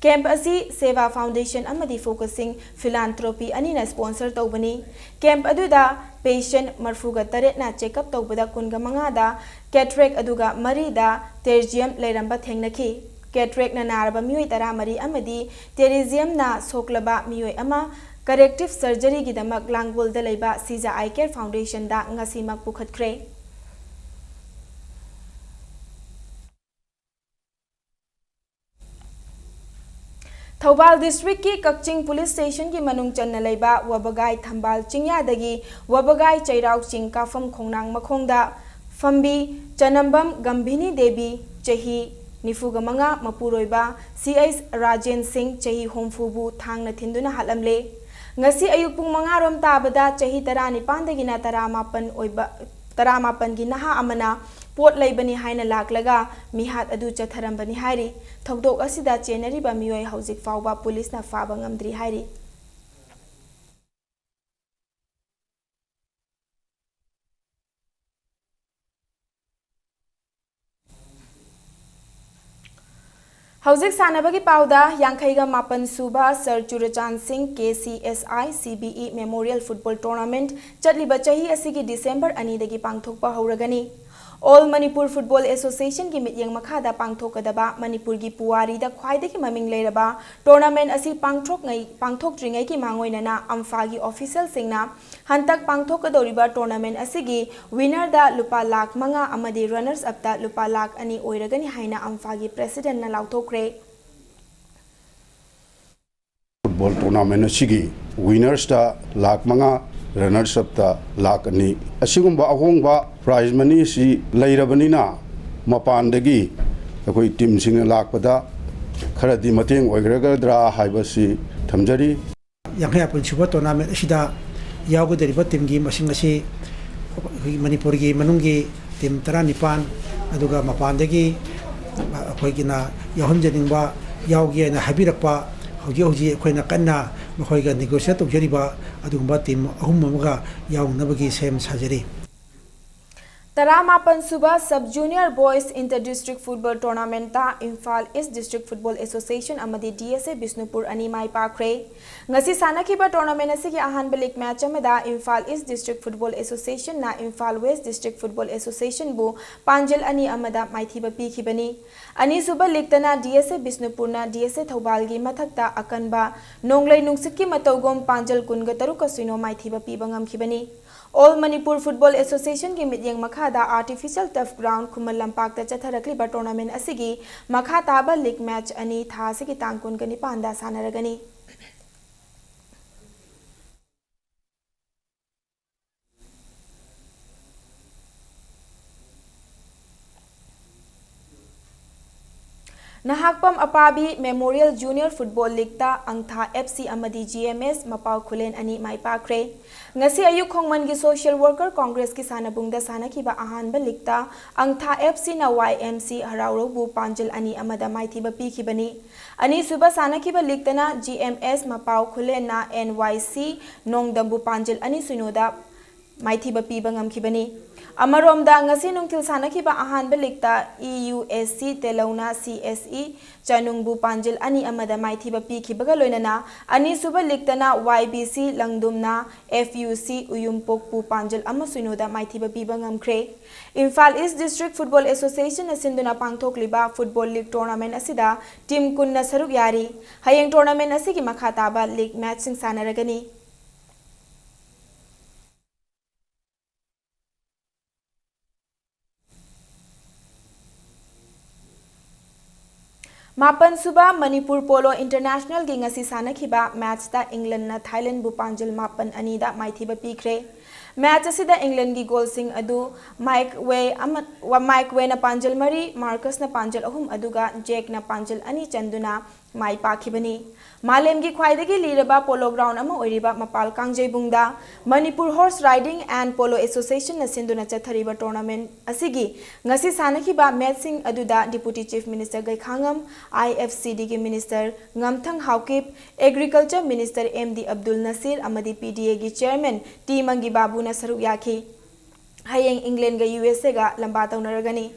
ꯀꯦꯝꯞ ꯑꯁꯤ ꯁꯦꯕꯥ ꯐꯥꯎꯟꯗꯦꯁꯟ ꯑꯃꯗꯤ Focusing Philanthropy ꯑꯅꯤꯅ sponsor ꯇꯧꯕꯅꯤ꯫ ꯀꯦꯝꯞ ꯑꯗꯨꯗ ꯄꯦꯁꯦꯟꯠ ꯃꯔꯐꯨꯒ ꯇꯔꯦꯠꯅ ꯆꯦꯛꯑꯞ ꯇꯧꯕꯗ ꯀꯨꯟꯒ ꯃꯉꯥꯗ cataract ꯑꯗꯨꯒ ꯃꯔꯤꯗ pterygium ꯂꯩꯔꯝꯕ ꯊꯦꯡꯅꯈꯤ꯫ Cataractꯅ ꯅꯥꯔꯕ ꯃꯤꯑꯣꯏ ꯇꯔꯥꯃꯔꯤ ꯑꯃꯗꯤ pterygiumꯅ ꯁꯣꯛꯂꯕ ꯃꯤꯑꯣꯏ ꯑꯃ corrective surgeryꯒꯤꯗꯃꯛ ꯂꯥꯡꯒꯣꯜꯗ ꯂꯩꯕ ꯁꯤꯖꯥ ꯑꯥꯏ ꯀꯦꯌꯔ ꯐꯥꯎꯟꯗꯦꯁꯟꯗ ꯉꯁꯤꯃꯛ ꯄꯨꯈꯠꯈ꯭ꯔꯦ꯫ ꯊꯧꯕꯥꯜ ꯗꯤꯁꯇ꯭ꯔꯤꯛꯀꯤ ꯀꯛꯆꯤꯡ ꯄꯨꯂꯤꯁ ꯁ꯭ꯇꯦꯁꯟꯒꯤ ꯃꯅꯨꯡ ꯆꯟꯅ ꯂꯩꯕ ꯋꯥꯕꯒꯥꯏ ꯊꯝꯕꯥꯜ ꯆꯤꯡꯌꯥꯗꯒꯤ ꯋꯥꯕꯒꯥꯏ ꯆꯩꯔꯥꯎ ꯆꯤꯡ ꯀꯥꯐꯝ ꯈꯣꯡꯅꯥꯡ ꯃꯈꯣꯡꯗ ꯐꯝꯕꯤ ꯆꯅꯝꯕꯝ ꯒꯝꯚꯤꯅꯤ ꯗꯦꯕꯤ, ꯆꯍꯤ ꯅꯤꯐꯨꯒ ꯃꯉꯥ, ꯃꯄꯨꯔꯣꯏꯕ ꯁꯤ ꯑꯩꯆ ꯔꯥꯖꯦꯟ ꯁꯤꯡ, ꯆꯍꯤ ꯍꯨꯝꯐꯨꯕꯨ ꯊꯥꯡꯅ ꯊꯤꯟꯗꯨꯅ ꯍꯥꯠꯂꯝꯂꯦ꯫ ꯉꯁꯤ ꯑꯌꯨꯛ ꯄꯨꯡ ꯃꯉꯥ ꯔꯣꯝ ꯇꯥꯕꯗ ꯆꯍꯤ ꯇꯔꯥꯅꯤꯄꯥꯟꯗꯒꯤꯅ ꯇꯔꯥꯃꯥꯄꯟ ꯑꯣꯏꯕ, ꯇꯔꯥꯃꯥꯄꯟꯒꯤ ꯅꯍꯥ ꯑꯃꯅ ꯄꯣꯠ ꯂꯩꯕꯅꯤ ꯍꯥꯏꯅ ꯂꯥꯛꯂꯒ ꯃꯤꯍꯥꯠ ꯑꯗꯨ ꯆꯠꯊꯔꯝꯕꯅꯤ ꯍꯥꯏꯔꯤ꯫ ꯊꯧꯗꯣꯛ ꯑꯁꯤꯗ ꯆꯦꯟꯅꯔꯤꯕ ꯃꯤꯑꯣꯏ ꯍꯧꯖꯤꯛ ꯐꯥꯎꯕ ꯄꯨꯂꯤꯁꯅ ꯐꯥꯕ ꯉꯝꯗ꯭ꯔꯤ ꯍꯥꯏꯔꯤ꯫ ꯍꯧꯖꯤꯛ ꯁꯥꯟꯅꯕꯒꯤ ꯄꯥꯎꯗ, ꯌꯥꯡꯈꯩꯒ ꯃꯥꯄꯟ ꯁꯨꯕ ꯁꯔ ꯆꯨꯔꯆꯥꯟ ꯁꯤꯡ K C S I C B E Memorial Football Tournament ꯆꯠꯂꯤꯕ ꯆꯍꯤ ꯑꯁꯤꯒꯤ ꯗꯤꯁꯦꯝꯕꯔ ꯑꯅꯤꯗꯒꯤ ꯄꯥꯡꯊꯣꯛꯄ ꯍꯧꯔꯒꯅꯤ꯫ All Manipur Football Associationꯒꯤ ꯃꯤꯠꯌꯦꯡ ꯃꯈꯥꯗ ꯄꯥꯡꯊꯣꯛꯀꯗꯕ ꯃꯅꯤꯄꯨꯔꯒꯤ ꯄꯨꯋꯥꯔꯤꯗ ꯈ꯭ꯋꯥꯏꯗꯒꯤ ꯃꯃꯤꯡ ꯂꯩꯔꯕ tournament ꯑꯁꯤ ꯄꯥꯡꯊꯣꯛꯉꯩ-, ꯄꯥꯡꯊꯣꯛꯇ꯭ꯔꯤꯉꯩꯒꯤ ꯃꯥꯡꯑꯣꯏꯅꯅ ꯑꯝꯐꯥꯒꯤ officialꯁꯤꯡꯅ ꯍꯟꯇꯛ ꯄꯥꯡꯊꯣꯛꯀꯗꯧꯔꯤꯕ tournamentꯗ ꯂꯨꯄꯥ ꯂꯥꯈ ꯃꯉꯥ ꯑꯃꯗꯤ runners upꯇ ꯂꯨꯄꯥ ꯂꯥꯈ ꯑꯅꯤ ꯑꯣꯏꯔꯒꯅꯤ ꯍꯥꯏꯅ ꯑꯝꯐꯥꯒꯤ presidentꯅ ꯂꯥꯎꯊꯣꯛꯈ꯭ꯔꯦ꯫ Football tournament ꯑꯁꯤꯒꯤ winnersꯇ ꯂꯥꯈ ꯃꯉꯥ, runners upꯇ ꯂꯥꯈ ꯑꯅꯤ꯫ ꯑꯁꯤꯒꯨꯝꯕ ꯑꯍꯣꯡꯕ prize money ꯑꯁꯤ ꯂꯩꯔꯕꯅꯤꯅ, ꯃꯄꯥꯟꯗꯒꯤ ꯑꯩꯈꯣꯏ teamꯁꯤꯡꯅ ꯂꯥꯛꯄꯗ ꯈꯔꯗꯤ ꯃꯇꯦꯡ ꯑꯣꯏꯒꯗ꯭ꯔꯥ ꯍꯥꯏꯕꯁꯤ ꯊꯝꯖꯔꯤ꯫ ꯌꯥꯡꯈꯩ ꯃꯥꯄꯟ ꯁꯨꯕ tournament ꯑꯁꯤꯗ ꯌꯥꯎꯒꯗꯧꯔꯤꯕ teamꯒꯤ ꯃꯁꯤꯡ ꯑꯁꯤ ꯑꯩꯈꯣꯏꯒꯤ ꯃꯅꯤꯄꯨꯔꯒꯤ ꯃꯅꯨꯡꯒꯤ team ꯇꯔꯥꯅꯤꯄꯥꯟ, ꯑꯗꯨꯒ ꯃꯄꯥꯟꯗꯒꯤ ꯑꯩꯈꯣꯏꯒꯤꯅ ꯌꯥꯎꯍꯟꯖꯅꯤꯡꯕ ꯌꯥꯎꯒꯦ ꯍꯥꯏꯅ ꯍꯥꯏꯕꯤꯔꯛꯄ, ꯍꯧꯖꯤꯛ ꯍꯧꯖꯤꯛ ꯑꯩꯈꯣꯏꯅ ꯀꯟꯅ ꯃꯈꯣꯏꯒ negotiate ꯇꯧꯖꯔꯤꯕ ꯑꯗꯨꯒꯨꯝꯕ team ꯑꯍꯨꯝ ꯑꯃꯒ ꯌꯥꯎꯅꯕꯒꯤ ꯁꯦꯝ ꯁꯥꯖꯔꯤ꯫ ꯇꯔꯥꯃꯥꯄꯟ ꯁꯨꯕ Sub Junior Boys Inter District Football Tournamentꯇ Imphal East District Football Association ꯑꯃꯗꯤ DSA ꯕꯤꯁꯅꯨꯄꯨꯔ ꯑꯅꯤ ꯃꯥꯏ ꯄꯥꯛꯈ꯭ꯔꯦ꯫ ꯉꯁꯤ ꯁꯥꯟꯅꯈꯤꯕ tournament ꯑꯁꯤꯒꯤ ꯑꯍꯥꯟꯕ league match ꯑꯃꯗ Imphal East District Football Associationꯅ Imphal West District Football Associationꯕꯨ ꯄꯥꯟꯖꯜ ꯑꯅꯤ ꯑꯃꯗ ꯃꯥꯏꯊꯤꯕ ꯄꯤꯈꯤꯕꯅꯤ꯫ ꯑꯅꯤꯁꯨꯕ leagueꯇꯅ DSA ꯕꯤꯁꯅꯨꯄꯨꯔꯅ DSA ꯊꯧꯕꯥꯜꯒꯤ ꯃꯊꯛꯇ ꯑꯀꯟꯕ ꯅꯣꯡꯂꯩ ꯅꯨꯡꯁꯤꯠꯀꯤ ꯃꯇꯧꯒꯨꯝ ꯄꯥꯟꯖꯜ ꯀꯨꯟꯒ ꯇꯔꯨꯛꯀ ꯁꯤꯅꯣ ꯃꯥꯏꯊꯤꯕ ꯄꯤꯕ ꯉꯝꯈꯤꯕꯅꯤ꯫ All Manipur Football Associationꯒꯤ ꯃꯤꯠꯌꯦꯡ ꯃꯈꯥꯗ artificial turf ground ꯈꯨꯃꯟ ꯂꯝꯄꯥꯛꯇ ꯆꯠꯊꯔꯛꯂꯤꯕ tournament ꯑꯁꯤꯒꯤ ꯃꯈꯥ ꯇꯥꯕ league match ꯑꯅꯤ ꯊꯥ ꯑꯁꯤꯒꯤ ꯇꯥꯡ ꯀꯨꯟꯒ ꯅꯤꯄꯥꯟꯗ ꯁꯥꯟꯅꯔꯒꯅꯤ꯫ Nahakpam ꯑꯄꯥꯕꯤ Memorial Junior Football Leagueꯇ ꯑꯪꯊꯥ FC ꯑꯃꯗꯤ GMS ꯃꯄꯥꯎ ꯈꯨꯂꯦꯟ ꯑꯅꯤ ꯃꯥꯏ ꯄꯥꯛꯈ꯭ꯔꯦ꯫ ꯉꯁꯤ ꯑꯌꯨꯛ ꯈꯣꯡꯃꯟꯒꯤ Social Worker Congressꯀꯤ ꯁꯥꯟꯅꯕꯨꯡꯗ ꯁꯥꯟꯅꯈꯤꯕ ꯑꯍꯥꯟꯕ leagueꯇ ꯑꯪꯊꯥ FCꯅ YMC ꯍꯔꯥꯎꯔꯧꯕꯨ ꯄꯥꯟꯖꯜ ꯑꯅꯤ ꯑꯃꯗ ꯃꯥꯏꯊꯤꯕ ꯄꯤꯈꯤꯕꯅꯤ꯫ ꯑꯅꯤꯁꯨꯕ ꯁꯥꯟꯅꯈꯤꯕ leagueꯇꯅ GMS ꯃꯄꯥꯎ ꯈꯨꯂꯦꯟꯅ NYC ꯅꯣꯡꯗꯝꯕꯨ ꯄꯥꯟꯖꯜ ꯑꯅꯤ ꯁꯤꯅꯣꯗ ꯃꯥꯏꯊꯤꯕ ꯄꯤꯕ ꯉꯝꯈꯤꯕꯅꯤ꯫ ꯑꯃꯔꯣꯝꯗ, ꯉꯁꯤ ꯅꯨꯡꯊꯤꯜ ꯁꯥꯟꯅꯈꯤꯕ ꯑꯍꯥꯟꯕ leagueꯇ EUSC ꯇꯦꯂꯧꯅ CSE ꯆꯅꯨꯡꯕꯨ ꯄꯥꯟꯖꯤꯜ ꯑꯅꯤ ꯑꯃꯗ ꯃꯥꯏꯊꯤꯕ ꯄꯤꯈꯤꯕꯒ ꯂꯣꯏꯅꯅ, ꯑꯅꯤꯁꯨꯕ leagueꯇꯅ YBC ꯂꯪꯗꯨꯝꯅ FUC ꯎꯌꯨꯝꯄꯣꯛꯄꯨ ꯄꯥꯟꯖꯤꯜ ꯑꯃ ꯁꯤꯅꯣꯗ ꯃꯥꯏꯊꯤꯕ ꯄꯤꯕ ꯉꯝꯈ꯭ꯔꯦ꯫ ꯏꯝꯐꯥꯜ East District Football Associationꯅ ꯁꯤꯟꯗꯨꯅ ꯄꯥꯡꯊꯣꯛꯂꯤꯕ football league tournament ꯑꯁꯤꯗ team ꯀꯨꯟꯅ ꯁꯔꯨꯛ ꯌꯥꯔꯤ꯫ ꯍꯌꯦꯡ tournament ꯑꯁꯤꯒꯤ ꯃꯈꯥ ꯇꯥꯕ league matchꯁꯤꯡ ꯁꯥꯟꯅꯔꯒꯅꯤ꯫ ꯃꯥꯄꯟ ꯁꯨꯕ ꯃꯅꯤꯄꯨꯔ Polo Internationalꯒꯤ ꯉꯁꯤ ꯁꯥꯟꯅꯈꯤꯕ matchꯇ Englandꯅ Thailandꯕꯨ ꯄꯥꯟꯖꯤꯜ ꯃꯥꯄꯟ ꯑꯅꯤꯗ ꯃꯥꯏꯊꯤꯕ ꯄꯤꯈ꯭ꯔꯦ꯫ ꯃꯦꯆ ꯑꯁꯤꯗ ꯏꯪꯂꯦꯟꯒꯤ ꯒꯣꯜꯁꯤꯡ ꯑꯗꯨ ꯃꯥꯏꯛ ꯋꯦ ꯑꯃ-, ꯋ-, ꯃꯥꯏꯛ ꯋꯦꯅ ꯄꯥꯟꯖꯜ ꯃꯔꯤ, ꯃꯥꯔꯀꯁꯅ ꯄꯥꯟꯖꯜ ꯑꯍꯨꯝ, ꯑꯗꯨꯒ ꯖꯦꯛꯅ ꯄꯥꯟꯖꯜ ꯑꯅꯤ ꯆꯟꯗꯨꯅ ꯃꯥꯏ ꯄꯥꯛꯈꯤꯕꯅꯤ꯫ ꯃꯥꯂꯦꯝꯒꯤ ꯈ꯭ꯋꯥꯏꯗꯒꯤ ꯂꯤꯔꯕ ꯄꯣꯂꯣ ꯒ꯭ꯔꯥꯎꯟ ꯑꯃ ꯑꯣꯏꯔꯤꯕ ꯃꯄꯥꯜ ꯀꯥꯡꯖꯩꯕꯨꯡꯗ Manipur Horse Riding and Polo Association ꯅ ꯁꯤꯟꯗꯨꯅ ꯆꯠꯊꯔꯤꯕ ꯇꯣꯔꯅꯥꯃꯦꯟ ꯑꯁꯤꯒꯤ ꯉꯁꯤ ꯁꯥꯟꯅꯈꯤꯕ ꯃꯦꯆꯁꯤꯡ ꯑꯗꯨꯗ Deputy Chief Minister ꯒꯩꯈꯥꯉꯝ, I F C D ꯒꯤ Minister ꯉꯝꯊꯪ Haokip, Agriculture Minister M D Abdul ꯅꯁꯤꯔ ꯑꯃꯗꯤ P D A ꯒꯤ Chairman ꯇꯤ ꯃꯪꯒꯤ ꯕꯥꯕꯨꯅ ꯁꯔꯨꯛ ꯌꯥꯈꯤ꯫ ꯍꯌꯦꯡ ꯏꯪꯂꯦꯟꯒ U S A ꯒ ꯂꯝꯕꯥ ꯇꯧꯅꯔꯒꯅꯤ꯫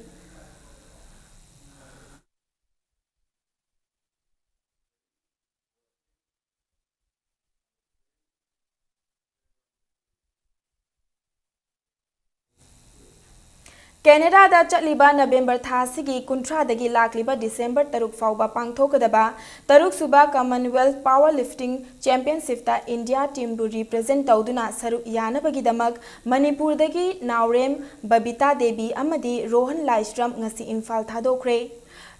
ꯀꯦꯅꯦꯗꯥꯗ ꯆꯠꯂꯤꯕ ꯅꯕꯦꯝꯕꯔ ꯊꯥ ꯑꯁꯤꯒꯤ ꯀꯨꯟꯊ꯭ꯔꯥꯗꯒꯤ ꯂꯥꯛꯂꯤꯕ ꯗꯤꯁꯦꯝꯕꯔ ꯇꯔꯨꯛ ꯐꯥꯎꯕ ꯄꯥꯡꯊꯣꯛꯀꯗꯕ ꯇꯔꯨꯛꯁꯨꯕ Commonwealth Power Lifting Championship ꯇ ꯏꯟꯗꯤꯌꯥ ꯇꯤꯝꯕꯨ represent ꯇꯧꯗꯨꯅ ꯁꯔꯨꯛ ꯌꯥꯅꯕꯒꯤꯗꯃꯛ ꯃꯅꯤꯄꯨꯔꯗꯒꯤ ꯅꯥꯎꯔꯦꯝ ꯕꯕꯤꯇꯥ ꯗꯦꯕꯤ ꯑꯃꯗꯤ ꯔꯣꯍꯟ ꯂꯥꯏꯁ꯭ꯔꯝ ꯉꯁꯤ ꯏꯝꯐꯥꯜ ꯊꯥꯗꯣꯛꯈ꯭ꯔꯦ꯫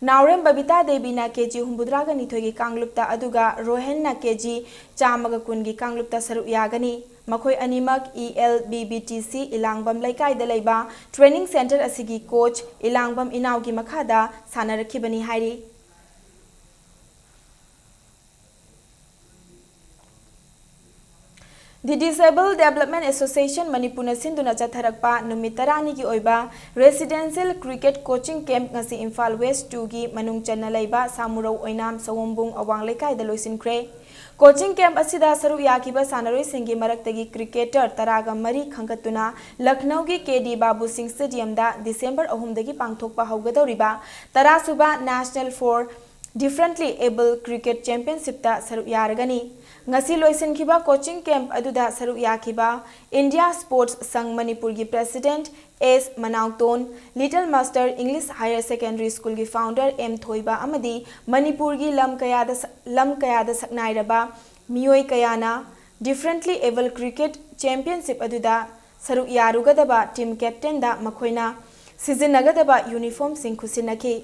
ꯅꯥꯎꯔꯦꯝ ꯕꯕꯤꯇꯥ ꯗꯦꯕꯤꯅ ꯀꯦ ꯖꯤ ꯍꯨꯝꯐꯨꯇꯔꯥꯒ ꯅꯤꯊꯣꯏꯒꯤ ꯀꯥꯡꯂꯨꯞꯇ, ꯑꯗꯨꯒ ꯔꯣꯍꯟꯅ ꯀꯦ ꯖꯤ ꯆꯥꯝꯃꯒ ꯀꯨꯟꯒꯤ ꯀꯥꯡꯂꯨꯞꯇ ꯁꯔꯨꯛ ꯌꯥꯒꯅꯤ꯫ ꯃꯈꯣꯏ ꯑꯅꯤꯃꯛ E L B B T C ꯏꯂꯥꯡꯕꯝ ꯂꯩꯀꯥꯏꯗ ꯂꯩꯕ training centre ꯑꯁꯤꯒꯤ coach ꯏꯂꯥꯡꯕꯝ ꯏꯅꯥꯎꯒꯤ ꯃꯈꯥꯗ ꯁꯥꯟꯅꯔꯛꯈꯤꯕꯅꯤ ꯍꯥꯏꯔꯤ꯫ The Disabled Development Association ꯃꯅꯤꯄꯨꯔꯅ ꯁꯤꯟꯗꯨꯅ ꯆꯠꯊꯔꯛꯄ ꯅꯨꯃꯤꯠ ꯇꯔꯥꯅꯤꯒꯤ ꯑꯣꯏꯕ Residential Cricket Coaching Camp ꯉꯁꯤ ꯏꯝꯐꯥꯜ West two ꯒꯤ ꯃꯅꯨꯡ ꯆꯟꯅ ꯂꯩꯕ ꯁꯥꯃꯨꯔꯧ ꯑꯣꯏꯅꯥꯝ ꯁꯑꯣꯝꯕꯨꯡ ꯑꯋꯥꯡ ꯂꯩꯀꯥꯏꯗ ꯂꯣꯏꯁꯤꯟꯈ꯭ꯔꯦ꯫ Coaching camp ꯑꯁꯤꯗ ꯁꯔꯨꯛ ꯌꯥꯈꯤꯕ ꯁꯥꯟꯅꯔꯣꯏꯁꯤꯡꯒꯤ ꯃꯔꯛꯇꯒꯤ cricketer ꯇꯔꯥꯒ ꯃꯔꯤ ꯈꯟꯒꯠꯇꯨꯅ ꯂꯈꯅꯧꯒꯤ K D Babu Singh Stadium ꯗ ꯗꯤꯁꯦꯝꯕꯔ ꯑꯍꯨꯝꯗꯒꯤ ꯄꯥꯡꯊꯣꯛꯄ ꯍꯧꯒꯗꯧꯔꯤꯕ ꯇꯔꯥꯁꯨꯕ National for Differently Abled Cricket Championship ꯇ ꯁꯔꯨꯛ ꯌꯥꯔꯒꯅꯤ꯫ ꯉꯁꯤ ꯂꯣꯏꯁꯤꯟꯈꯤꯕ coaching camp ꯑꯗꯨꯗ ꯁꯔꯨꯛ ꯌꯥꯈꯤꯕ India Sports Sangh ꯃꯅꯤꯄꯨꯔꯒꯤ President S ꯃꯅꯥꯎꯇꯣꯟ, Little Master English Higher Secondary School ꯒꯤ founder M ꯊꯣꯏꯕ ꯑꯃꯗꯤ ꯃꯅꯤꯄꯨꯔꯒꯤ ꯂꯝ ꯀꯌꯥꯗ ꯁ-, ꯂꯝ ꯀꯌꯥꯗ ꯁꯛꯅꯥꯏꯔꯕ ꯃꯤꯑꯣꯏ ꯀꯌꯥꯅ Differently Abled Cricket Championship ꯑꯗꯨꯗ ꯁꯔꯨꯛ ꯌꯥꯔꯨꯒꯗꯕ team captain ꯗ ꯃꯈꯣꯏꯅ ꯁꯤꯖꯤꯟꯅꯒꯗꯕ uniform ꯁꯤꯡ ꯈꯨꯠꯁꯤꯟꯅꯈꯤ꯫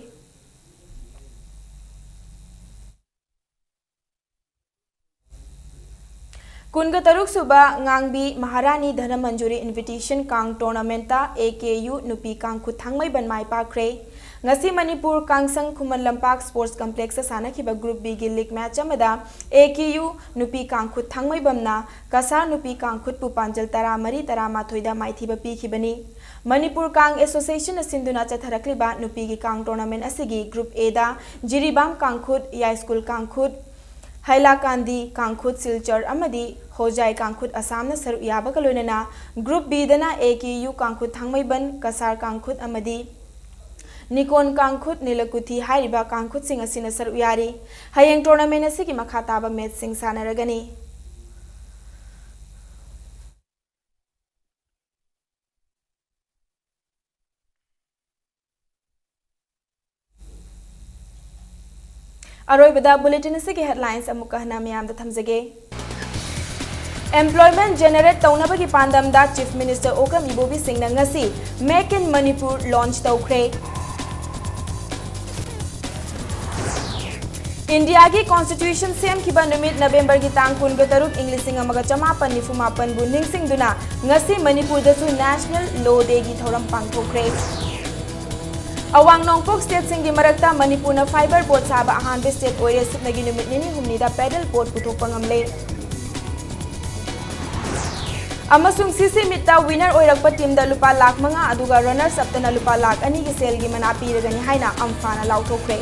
ꯀꯨꯟꯒ ꯇꯔꯨꯛ ꯁꯨꯕ ꯉꯥꯡꯕꯤ ꯃꯍꯥꯔꯥꯅꯤ ꯙꯅꯃꯟꯖꯨꯔꯤ ꯏꯟꯚꯤꯇꯦꯁꯟ ꯀꯥꯡ ꯇꯣꯔꯅꯥꯃꯦꯟꯠꯇ ꯑꯦ ꯀꯦ ꯌꯨ ꯅꯨꯄꯤ ꯀꯥꯡꯈꯨꯠ ꯊꯥꯡꯃꯩꯕꯟ ꯃꯥꯏ ꯄꯥꯛꯈ꯭ꯔꯦ꯫ ꯉꯁꯤ ꯃꯅꯤꯄꯨꯔ ꯀꯥꯡꯁꯪ ꯈꯨꯃꯟ ꯂꯝꯄꯥꯛ ꯁ꯭ꯄꯣꯔꯠꯁ ꯀꯝꯄ꯭ꯂꯦꯛꯁꯇ ꯁꯥꯟꯅꯈꯤꯕ ꯒ꯭ꯔꯨꯞ ꯕꯤꯒꯤ ꯂꯤꯒ ꯃꯦꯆ ꯑꯃꯗ ꯑꯦ ꯀꯦ ꯌꯨ ꯅꯨꯄꯤ ꯀꯥꯡꯈꯨꯠ ꯊꯥꯡꯃꯩꯕꯟꯅ ꯀꯁꯥꯔ ꯅꯨꯄꯤ ꯀꯥꯡꯈꯨꯠꯄꯨ ꯄꯥꯟꯖꯜ ꯇꯔꯥꯃꯔꯤ ꯇꯔꯥꯃꯥꯊꯣꯏꯗ ꯃꯥꯏꯊꯤꯕ ꯄꯤꯈꯤꯕꯅꯤ꯫ ꯃꯅꯤꯄꯨꯔ ꯀꯥꯡ ꯑꯦꯁꯣꯁꯤꯌꯦꯁꯟꯅ ꯁꯤꯟꯗꯨꯅ ꯆꯠꯊꯔꯛꯂꯤꯕ ꯅꯨꯄꯤꯒꯤ ꯀꯥꯡ ꯇꯣꯔꯅꯥꯃꯦꯟꯠ ꯑꯁꯤꯒꯤ ꯒ꯭ꯔꯨꯞ ꯑꯦꯗ ꯖꯤꯔꯤꯕꯥꯝ ꯀꯥꯡꯈꯨꯠ, ꯌꯥꯏꯁ꯭ꯀꯨꯜ ꯀꯥꯡꯈꯨꯠ, ꯍꯩꯂꯥꯀꯥꯟꯗꯤ ꯀꯥꯡꯈꯨꯠ, ꯁꯤꯜꯆꯔ ꯑꯃꯗꯤ ꯍꯣꯖꯥꯏ ꯀꯥꯡꯈꯨꯠ ꯑꯁꯥꯝꯅ ꯁꯔꯨꯛ ꯌꯥꯕꯒ ꯂꯣꯏꯅꯅ ꯒ꯭ꯔꯨꯞ ꯕꯤꯗꯅ ꯑꯦ ꯀꯦ ꯌꯨ ꯀꯥꯡꯈꯨꯠ ꯊꯥꯡꯃꯩꯕꯟ, ꯀꯁꯥꯔ ꯀꯥꯡꯈꯨꯠ ꯑꯃꯗꯤ ꯅꯤꯀꯣꯟ ꯀꯥꯡꯈꯨꯠ ꯅꯤꯂꯀꯨꯊꯤ ꯍꯥꯏꯔꯤꯕ ꯀꯥꯡꯈꯨꯠꯁꯤꯡ ꯑꯁꯤꯅ ꯁꯔꯨꯛ ꯌꯥꯔꯤ꯫ ꯍꯌꯦꯡ ꯇꯣꯔꯅꯥꯃꯦꯟꯠ ꯑꯁꯤꯒꯤ ꯃꯈꯥ ꯇꯥꯕ ꯃꯦꯆꯁꯤꯡ ꯁꯥꯟꯅꯔꯒꯅꯤ꯫ ꯑꯔꯣꯏꯕꯗ ꯕꯨꯂꯦꯇꯤꯟ ꯑꯁꯤꯒꯤ ꯍꯦꯗꯂꯥꯏꯟꯁ ꯑꯃꯨꯛꯀ ꯍꯟꯅ ꯃꯌꯥꯝꯗ ꯊꯝꯖꯒꯦ꯫ ꯑꯦꯝꯄ꯭ꯂꯣꯏꯃꯦꯟꯠ ꯖꯦꯅꯦꯔꯦꯠ ꯇꯧꯅꯕꯒꯤ ꯄꯥꯟꯗꯝꯗ ꯆꯤꯐ ꯃꯤꯅꯤꯁꯇꯔ ꯑꯣꯀꯝ ꯏꯕꯣꯕꯤ ꯁꯤꯡꯅ ꯉꯁꯤ ꯃꯦꯛ ꯏꯟ ꯃꯅꯤꯄꯨꯔ ꯂꯣꯟꯆ ꯇꯧꯈ꯭ꯔꯦ꯫ ꯏꯟꯗꯤꯌꯥꯒꯤ ꯀꯣꯟꯁꯇꯤꯇ꯭ꯌꯨꯁꯟ ꯁꯦꯝꯈꯤꯕ ꯅꯨꯃꯤꯠ ꯅꯕꯦꯝꯕꯔꯒꯤ ꯇꯥꯡ ꯀꯨꯟꯒ ꯇꯔꯨꯛ, ꯏꯪ ꯂꯤꯁꯤꯡ ꯑꯃꯒ ꯆꯃꯥꯄꯟ ꯅꯤꯐꯨ ꯃꯥꯄꯟꯕꯨ ꯅꯤꯡꯁꯤꯡꯗꯨꯅ ꯉꯁꯤ ꯃꯅꯤꯄꯨꯔꯗꯁꯨ ꯅꯦꯁꯅꯦꯜ ꯂꯣ ꯗꯦꯒꯤ ꯊꯧꯔꯝ ꯄꯥꯡꯊꯣꯛꯈ꯭ꯔꯦ꯫ ꯑꯋꯥꯡ ꯅꯣꯡꯄꯣꯛ ꯁ꯭ꯇꯦꯠꯁꯤꯡꯒꯤ ꯃꯔꯛꯇ ꯃꯅꯤꯄꯨꯔꯅ ꯐꯥꯏꯕꯔ ꯕꯣꯠ ꯁꯥꯕ ꯑꯍꯥꯟꯕ ꯁ꯭ꯇꯦꯠ ꯑꯣꯏꯔꯦ꯫ ꯁꯨꯞꯅꯒꯤ ꯅꯨꯃꯤꯠ ꯅꯤꯅꯤ ꯍꯨꯝꯅꯤꯗ ꯄꯦꯗꯜ ꯕꯣꯠ ꯄꯨꯊꯣꯛꯄ ꯉꯝꯂꯦ꯫ ꯑꯃꯁꯨꯡ ꯁꯤꯁꯤ ꯃꯤꯠꯇ ꯋꯤꯅꯔ ꯑꯣꯏꯔꯛꯄ ꯇꯤꯝꯗ ꯂꯨꯄꯥ ꯂꯥꯈ ꯃꯉꯥ ꯑꯗꯨꯒ ꯔꯅꯔꯁ ꯑꯞꯇꯅ ꯂꯨꯄꯥ ꯂꯥꯈ ꯑꯅꯤꯒꯤ ꯁꯦꯜꯒꯤ ꯃꯅꯥ ꯄꯤꯔꯒꯅꯤ ꯍꯥꯏꯅ ꯑꯝꯐꯥꯅ ꯂꯥꯎꯊꯣꯛꯈ꯭ꯔꯦ꯫